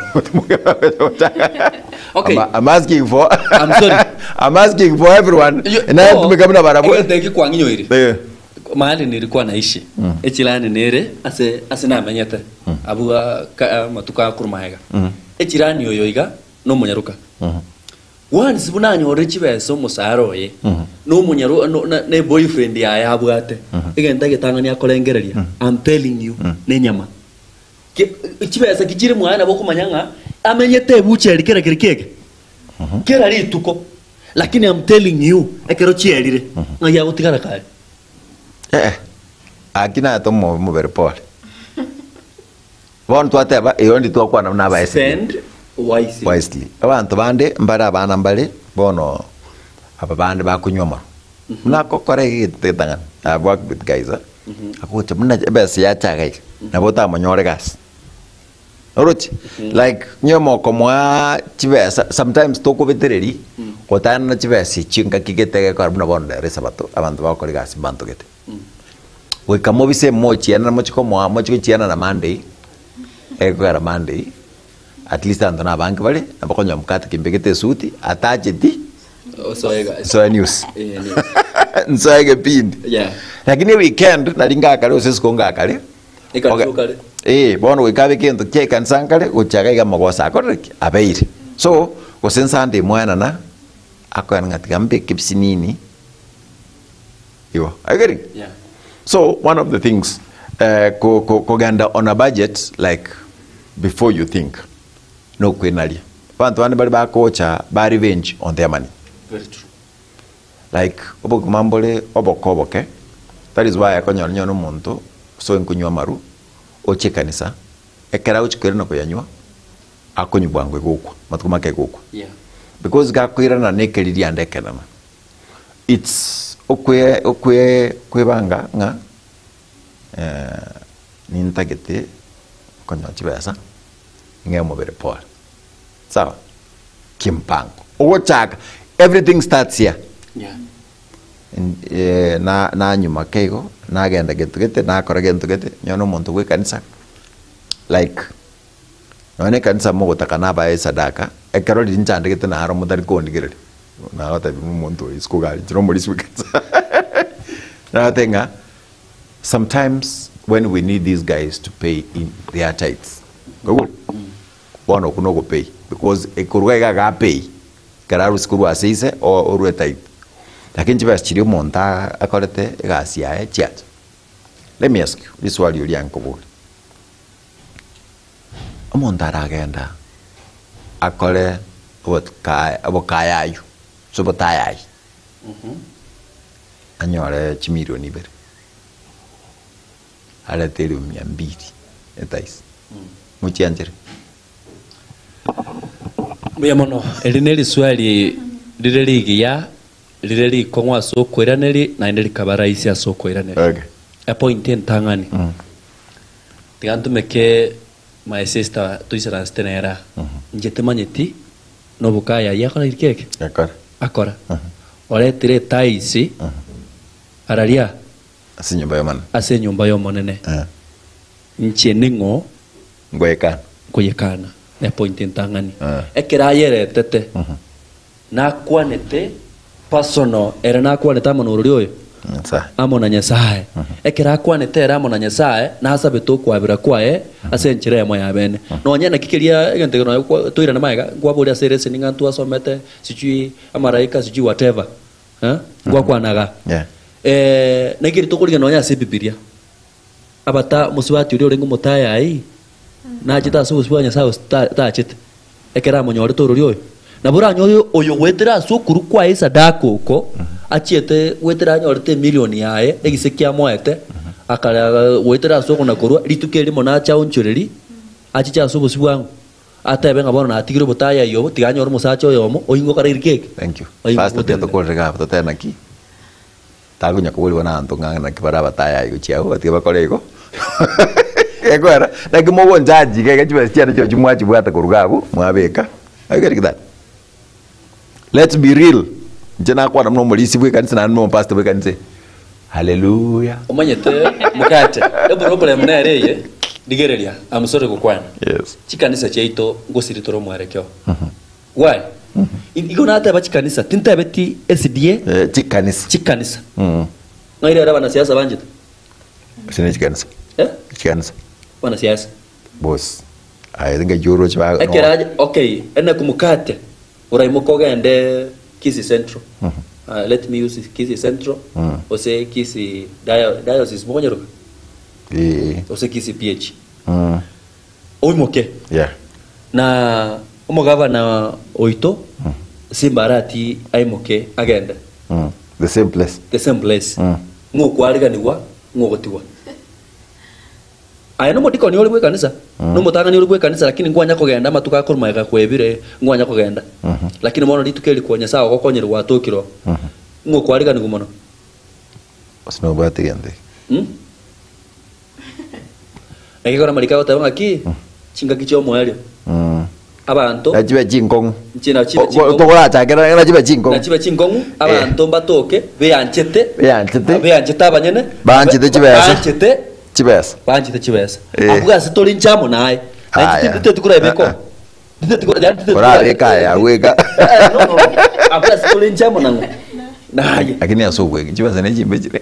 S4: Okay.
S1: I'm, I'm asking for
S4: I'm sorry.
S1: I'm asking for everyone. Naye tumeka buna barabwo.
S4: Egento eke kwang'inyoire.
S1: Eh.
S4: Mahali nilikuwa naishi echirani nere ase ase namenyete abwo ah, ka- amatuko akorwa magega echirani oyo iga nomonyaroka Once buna anyorire chibesa omosara oye, na omonyaru no- na na eboyfriend yaye abwate, egento egetang'ani akorengereria, I'm telling you, nenyama. Ki chibesa ki chire mwaye nabo okomanya ng'a amenyete ebucheri kera kere kiege, kera rituko, lakini I'm telling you, ekero chierire, ng'ai agotigara kare.
S1: Eh, aki naye tomobe mobere pole. Bono twateba eyo ndi twakwana buna aba SDA.
S4: Spend wisely.
S1: Wisely. Abanto bande mbare abana mbare bono aba bande bakonywa amarwa. Buna akokora egento getang'ani. I have worked with guys eh. Agocha buna ebesa yachaga iga, nabo otamonyore egasi. Oroche? Like onye mokomoa chibesa sometimes tokobetereri gotaenana chibesa echio engaki gete egekora buna bono rero esabato abanto bagokora egasi mbantogete. Goika mobise mochienana mochie komoa mochie gochienana Monday. Ekogera Monday, at least abanto na abange bare, nabo okonyora mokate kimbegete esuti, atacheti,
S4: Osoe
S1: nsoe news.
S4: Eh, news.
S1: Nsoe egepindi.
S4: Yeah.
S1: Lakini eweekend, nari ngakare gose isiko ngakare.
S4: Ekanisa
S1: Oge-
S4: okare.
S1: Eh, bono goika abe egento kia ekanisa nkare, gochia iga iga amagoso akorire ki? Abeire. So, gose Sunday mwaenana, akoena ng'a tiga mbeke ebisinini, igo. Are you getting?
S4: Yeah.
S1: So, one of the things, eh, ko, ko, kogenda on a budget like before you think, nokwenaria. Abanto bande bare bakocha ba revenge on their money.
S4: Very true.
S1: Like obogima mbore oboke oboke, that is why okonyora onye omonto gose onkonywa amaru, oche ekanisa, ekero agochia koirana koyanywa, akonywa bwango egokwa, amatuko make egokwa.
S4: Yeah.
S1: Because gakoirana na ekeririanda ekenene. It's okwe okwe kwebanga ng'a nintagete konyora chibesa, ng'e omobere pole. Sawa? Kimpango. Ogochaka, everything starts here.
S4: Yeah.
S1: Eh, na nanyuma ake igo, nagenda gento gete, nakora gento gete, nonye na omonto bwa ekanisa, like, nonye na ekanisa mogotaka nabae esadaka, ekero riria nchandegete naro motari kondigereria, nagotebi buna omonto oyo isiko iga aria, inche nomorisia bwa ekanisa. Nagoteba ng'a sometimes when we need these guys to pay in their tithes, kwaigure? Bono okwo nogopay because korwa iga iga apay ekero arusia korwa ase ise orue tithe. Lakini chibesa chiria omonto akorete egasi yaye chiacha. Let me ask you riswali oria nkoboria, omonto aragenda akore obokayayu gose obotayayi anyore chimilion ibere, arete elifu mia mbili etaisi. Mochianchere.
S4: Mbuya mono. Eri neriswali rire rigiya, rire rikong'u ase okoiraneria, naende rikaba rahisi ase okoiraneria.
S1: Okay.
S4: Epoint entang'ani, tiga ntumeke my sister toisaransete nere aa. Inche timanyeti nobokaya ayio akora ki eke?
S1: Akora.
S4: Akora. Oretire etaisi araria
S1: Ase enyomba y'Omonene.
S4: Ase enyomba y'Omonene. Inche ning'o
S1: Nkoyekana.
S4: Nkoyekana. Ne point entang'ani. Ekero ayeretete, nakwanete personal, ere nakwanete amo na oria oyo?
S1: Nyasae.
S4: Amo na Nyasae. Ekero akwanete ere amo na Nyasae, nasabete okwabera kwaye ase enchera eyemo ya bene. Nonye naki keria egento eke nonye kwa toirane magega, nkwaboria ase ereseni ng'a ntwasomete sijui amaraika sijui whatever, eh, ngwakwanaga.
S1: Yeah.
S4: Eh, naki eri tokorigia nonye ase Ebibilia. Abata omosubati oria orenge omotayayi, nachete ase obosio bwa Nyasae gose ta- tachete, ekero amonyorete orori oyo. Nabo oranyore oyo goetera ase okorua kwaye esadaka oko, achiete goetera anyorete emilion yaye, egise kiamoete, akara goetera ase okona korua, rituko erimo nache aonchorerie, achiche ase obosio bwang'o, atebe ng'a bono natigire obotayayi obo, tiga anyore omosacha oyomo, oingo okare keki.
S1: Thank you.
S4: Oingo
S1: Pastor tiga
S4: gotenena.
S1: tokorere iga abwo totebe naki. Takonya koborigwa nabanto ng'a naki bare abatayai gochia agwo, batige bakore igo. Ekwera, naki mogonchaji iga iga chibesa chiane chirochio mwachibwata korwa iga abwo, mwabeka. Are you getting that? Let's be real. Inche nakwana buna omorisia bwa ekanisa naende buna omopastor bwa ekanisa eye. Hallelujah.
S4: Omanyete mokate, eproblem nere eye, rigereria, I'm sorry gokwana.
S1: Yes.
S4: Chikanisa chiaito ngosiri tore omwerekeo. Why? Igo nateba chikanisa, tintebeti SDA,
S1: Eh, chikanisa.
S4: chikanisa. Ng'ai rero abanasiasa banchete?
S1: Ase ne chikanisa.
S4: Eh?
S1: Chikanisa.
S4: Abanasiasa.
S1: Boss. Aye ng'ai oroche ba
S4: Ekero aye, okay, ene kumukate, oraimoke ogende Kisii Central. Ah, let me use Kisii Central, gose Kisii Dio- Diocese mokonyeroka?
S1: Eh.
S4: Gose Kisii PH. Oimoke.
S1: Yeah.
S4: Na omogabana oito Simba Arati aimoke agende.
S1: The same place.
S4: The same place. Ng'a okwariganigwa, ng'a ogotigwa. Aye nomodikoni ore bw'ekanisa, nomotang'ani ore bw'ekanisa lakini nkwanya kogenda amatuko akorwa magega kwebire nkwanya kogenda. Lakini bono rituko eri kwa Nyasae ogokonyire gwatokire oo. Ng'a okwariganigwa mono.
S1: Gose nobwate gento eke.
S4: Naki ekero amariko agoteba ng'aki, chingaki chi'omoerio, abanto
S1: Nachibe chinkong'u.
S4: Nchi nachibe chinkong'u.
S1: Tokorachakera nachibe chinkong'u.
S4: Nachibe chinkong'u, abanto mbatoke beanchete,
S1: Beanchete.
S4: beanchete abanyene,
S1: Baanchete chibesa.
S4: baanchete
S1: Chibesa.
S4: baanchete chibesa.
S1: Eh.
S4: Abwo ase tore inche amo naye.
S1: Aya.
S4: Tete kurabeko.
S1: Ah, ah.
S4: Tete kura yani tete
S1: Orabeka aya, agweka.
S4: No no. Abra sitole njamo nango. Naye.
S1: Lakini ase obwegi chibesa ne chimbe chire.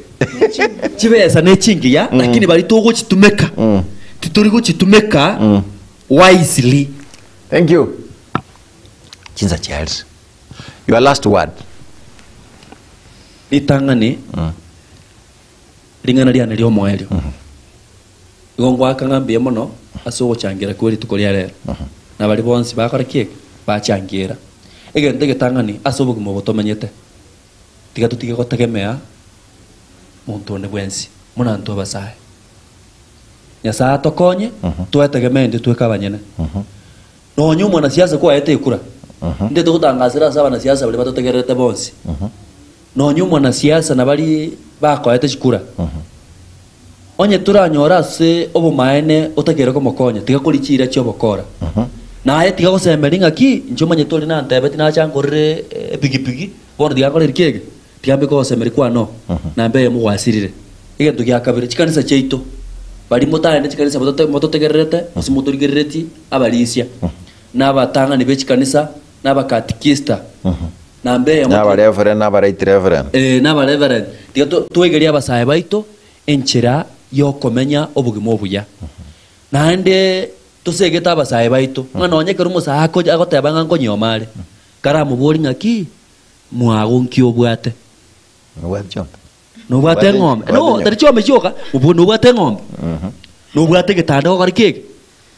S4: Chibesa ne chingiya lakini bari togochitumeka. Titori gochitumeka wisely.
S1: Thank you. Chinsa Charles. Your last word.
S4: Ritang'ani ring'ana riane ria omoerio igo ngwaka ng'a mbuya mono ase ogochangira kwa rituko ria rero na bari bonsi bakora ki bachangira egento egetang'ani ase obogima obo tomenyete tiga totige gotegemea monto onde bwensi muna ntwe abasae Nyasaye atokonye twetegemee intwe tweka abanyene nonye omwanasiasa kwaete ekura nde togotangasera ase abanasiasa baria batotegererete bonsi nonye omwanasiasa nabari bakoete chikura onye toranyora ase obomaene otakere komokonya tiga kori chira chia obokora naye tiga gosemeri ng'aki inche omanyete ore nantebeti nachankorere epikipiki bono tiga nkorere ki ege tiga mbe kogosemeri kwano nambe eyemo gwasirire egento gia kabere chikanisa chiaito bari motaende chikanisa mototegererete gose motorigerereti abarisia na abatang'ani ba echikanisa na abakatikista nambe eyemo
S1: Naba reverend, naba right reverend.
S4: Naba reverend tiga twegerie abasae baito enchera yokomenya obogima obuya naende tosegete abasae baito ng'a nonye ekero omosae agoteba ng'a nkonyoma are karamobori ng'aki mwago nki obwate
S1: Nobwate chombe.
S4: nobwate eng'ombe no tari chombe chioka obwo nobwate eng'ombe nobwate egetanda gokora ki eke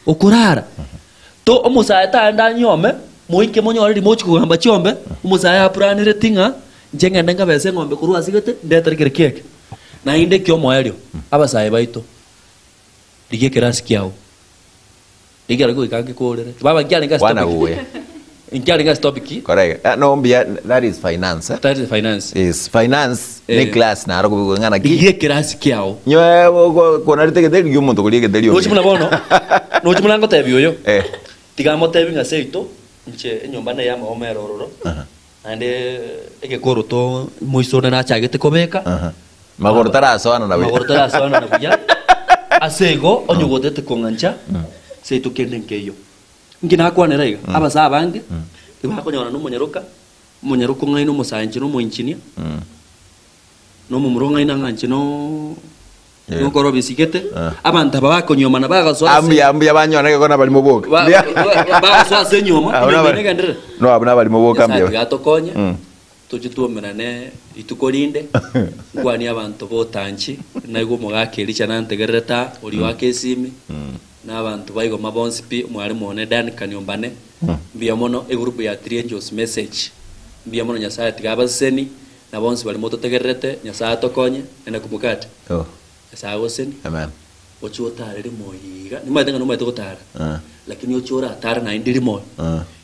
S4: okorara to omosae taende anyome moike monyore rimochi kogamba chiombe omosae apuranire ng'a inche ng'ende nkabese eng'ombe korwa asigete ndetere kere kieke naende ekio omoerio abasae baito rigia ekerasi kiao ekero goika ngekorere baba nkiarenge ase
S1: Wana
S4: topic
S1: uwe.
S4: nkiarenge ase topic
S1: Correct. No mbia that is finance. Eh?
S4: That is finance.
S1: Yes, finance ne class naro kubigang'ana ki.
S4: Rigia ekerasi kiao.
S1: Nyoe konarete getheri gi omonto koria getheri
S4: Nochi muna bono nochi muna ngotebi oyo tiga motebi ng'a seito inche enyomba naye amaoma ere ororo naende egekoro to moisone nachagete kobeka
S1: Magoro tarasoana na buya.
S4: Magoro tarasoana na buya ase igo onye ogotete kong'ancha seito kende nkeiyo inki nakwanera iga abasae abange tibakonyora na omonyaroka omonyaroka ong'aine omosae inche na omoengineer na omomura ong'aine ang'anche no nokoro bisigete abanto aba bakonyomana bagasoa ase
S1: Ambuya ambuya banyona geko na barimo boka.
S4: Bagasoa ase enyoma enyoma ere egenderere
S1: No abo na barimo boka
S4: Nyasaye
S1: mbuya.
S4: tiga atokonye toche twomerane rituko rinde nkwanie abanto botanchi naigwe omogaka Elisha nantegererete aa oria oaka esimi na abanto baigoma bonsi pi omwarimu one Dan Kaniombane mbuya mono egroup ya Three Angels Message mbuya mono Nyasaye tiga abaseseni na bonsi baria mototegererete Nyasaye atokonye ene kumukate
S1: Oh.
S4: Nyasaye agoseni
S1: Amen.
S4: Oche otare rimo iga nimanyete ng'a nomanyete gotara lakini oche oratare naende rimo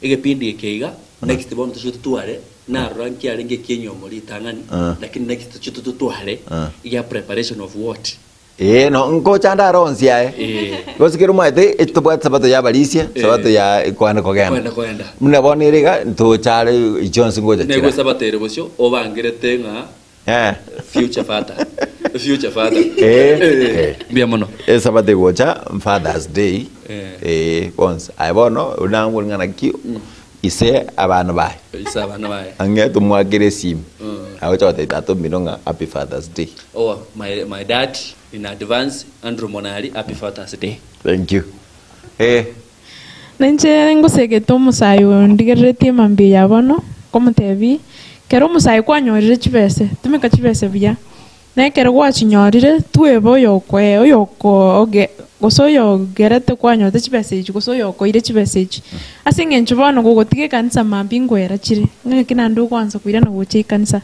S4: egepindi eke iga next bono toche totware narora nkiarenge ekienyomo ritang'ani lakini next toche totware egia preparation of what
S1: Ee, no nkocha ndare onsi aye.
S4: Eh.
S1: Gose kero omanyete etobwate sabato ya abarisia,
S4: Eh.
S1: sabato ya kwane kogenda.
S4: Kwenda kogenda.
S1: Buna bono ere iga ntocha are inche onsi ngocha
S4: Nigo
S1: chira.
S4: esabato ere bosio obangerete ng'a
S1: Eh.
S4: future father. Future father.
S1: Eh.
S4: Eh. Mbuya mono.
S1: Esabato egocha Father's Day.
S4: Eh.
S1: Eh, bonsi. Aye bono nangwe ng'a naki ise abana baye.
S4: Ise abana baye.
S1: Ang'e tomwakere esimi. Agocha gotebia tata omino ng'a happy Father's Day.
S4: Oh, my, my dad in advance Andrew Monari happy Father's Day.
S1: Thank you. Eh.
S3: Nainche ngosegete omosae oyo ndigereretie emambia ya bono, nkomotebia, kera omosae kwanyorire chibese, tumeka chibese buya. Na ekero gwachinyorire, twebe oyokoe oyoko oge gose oyogerete kwanyorete chibesa echi gose oyokoire chibesa echi. Ase eng'encho bono gogotiga ekanisa mambia ingoera chire, ng'aki naende ogoansa koirana gocha ekanisa.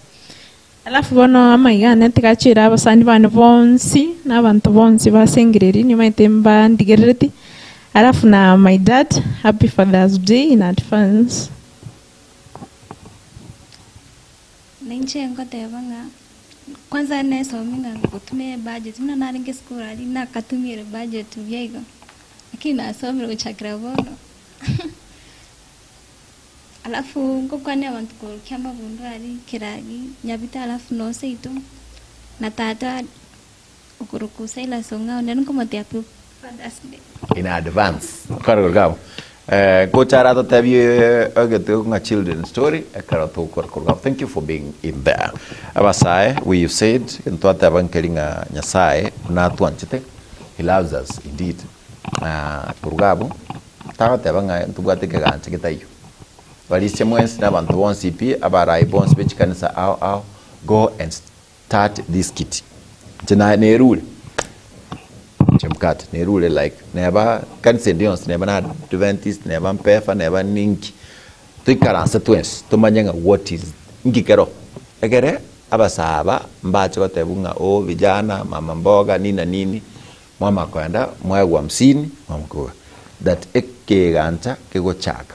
S3: Alafu bono amaiga ane tiga achiere abasani bane bonsi na abanto bonsi basengereri nimaete mbandigerereti. Alafu na my dad happy father's day in advance.
S2: Nainche ngoteba ng'a kwanza nesomie ng'a ngotumia ebudget buna narenge esukuru aria nakatumiire budget buya igo, lakini nasomire gochakera bono. Alafu ngokwania abanto korwa Kiamabundu aria Kiragi, Nyabite alafu na seito, na tata okorokwa Silas Ong'au nere nkomotebia happy. Father's Day.
S1: In advance. Kare korwa abwo. Eh, gocha aratotebie egete ng'a children story ekero togokora korwa abwo. Thank you for being in there. Abasae, we have said, ntwateba nkeri ng'a Nyasaye buna atwanchete, he loves us indeed. Ah, korwa abwo, tagoteba ng'a ntobwate ekegancha getaiyo. Barisie mwensi na abanto bonsi pi, abarai bonsi be chikanisa ao ao, go and start this kiti. Inche na nerure, Chebukati, nerure like neba kanisa ende yonsi, neba na Adventist, neba Mpefa, neba ninki, toikaranse twensi tomanye ng'a what is nki kero. Ekere abasae aba mbache gotebwa ng'a oh vijana, mama mboga, nini na nini, mwamanya koenda mwaegwa hamsini, mwamanya koigwa that ekegancha kegochaka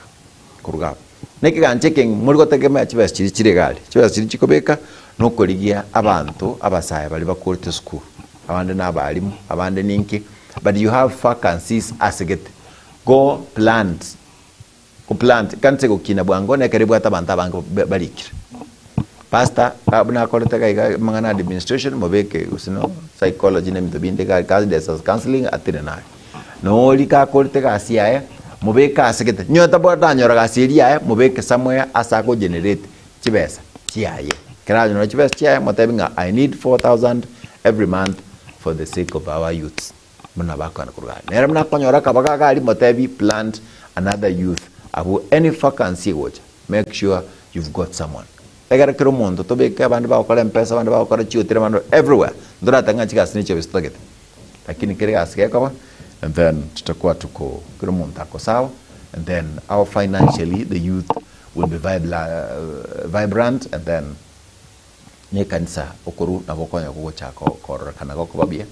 S1: korwa abwo. Na ekegancha eke mori gotegemea chibesa chiria chire iga aria, chibesa chiria chikobeka nokorigia abanto abasae baria bakorete esukuru, abande na abalimu, abande ninki, but you have vacancies ase gete, go plant, go plant, ekanisa egokina bwango na ekero ebwate abanto abange ba- barikire. Pastor, buna akorete iga iga amang'ana ya administration mobeke gose no psychology na ebinto binde iga aria, counselling atire naye. Nori gakorete egasi yaye, mobeke ase gete. Onye tanyora gasi eria yaye, mobeke somewhere ase ago generate chibesa chiaye. Ekero anyora chibesa chiaye, motebi ng'a I need 4000 every month for the sake of our youths buna bakogenda korwa iga. Nere buna akonyora akabaga iga aria, motebi plant another youth abwo any vacancy egocha, make sure you've got someone. Ekero kera omonto tobeke abande bagokora mpesa, abande bagokora chihoteli, abande everywhere, ntoratebe ng'a chigasi nechi obese totagete. Lakini kere egasi gekoba and then tutakuwa tuko kera omonto ako sawa and then our financially the youth will be vibla, vibrant and then ne ekanisa okoru nabo okonya gogochaka kororekana gokoba buya.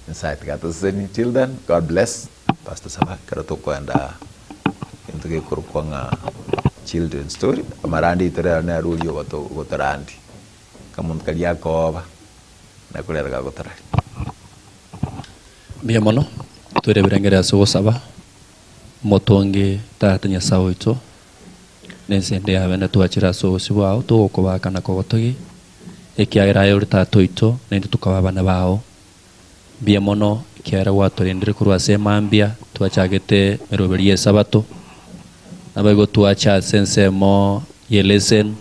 S1: Nyasaye tiga atosesenie till then God bless. Pastor Saba ekero tokoenda egento gekorokwa ng'a children story amarandi aito rero nere oria ogoto ogotorandi kamonto karia akooba. Nakorera gagotoraria.
S4: Mbuya mono, toire ebirengererio ase ogosaba, Omotongi Tata Nyasae oito, na ense ende yabe natwachire ase obosio bwao, togokobaka na kogotogia, ekiagera aye ore Tata oito, na intwe tokaba abana bao. Mbuya mono, ekiagera gwatorendire korwa ase emambia, twachagete emeroberi y'Esabato, naboigo twacha ase ensemo y'eleseni,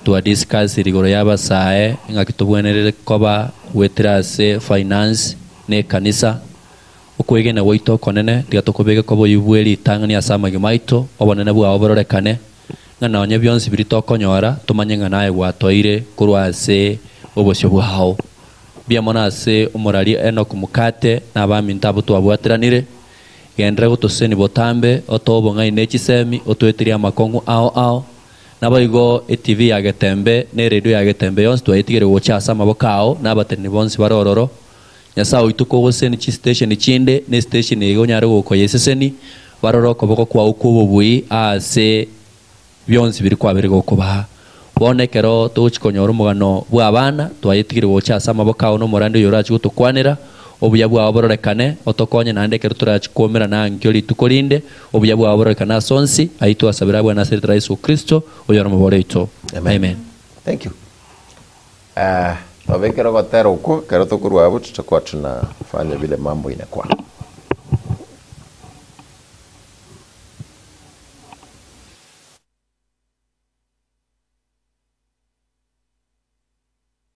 S4: Twadiscussire igoro y'abasae engaki tobwenerete koba goetera ase finance na ekanisa. Okwegena gwaito okonene tiga tokobeke koba oyio bwe ritang'ani ase amagima aito, obonene bwao bororekane, ng'a nonye bionsi biria tokonyora tomanye ng'a naye gwatoire korwa ase obosio bwao. Mbuya mono ase omoraria Enock Mukate na abaminto abwo twabwateranire. Genderera gotosesenia botambe, otoe obong'aini ne chisemi, otoeterie amakong'u ao ao. Naboigo etivi ya Getembe na eredio ya Getembe yonsi twayetigire gocha ase amaboko ao na abateneni bonsi bare ororo. Nyasae oito kogoseseni chisitesheni chinde na esitesheni eye onyare gokoyeseseni, barore okoboko kwao kw'obobui aase bionsi biria kwabeire gokobaa. Bono ekero togochia konyora omogano bw'abana, twayetigire gocha ase amaboko ao na omorandi oyo orachie gotokwanera, obuya bwao bororekane, otokonye naende ekero torachie kwomerana ankio rituko rinde, Obuya bwao bororekane ase onsi, ayio twasabire abwene ase erieta ria Yeso Kristo, oyore omobori oito. Amen.
S1: Thank you. Eh, tobekere ogotera okwo, ekero tokorwa abwo tutakuwa tunafanya vile mambo inakuwa.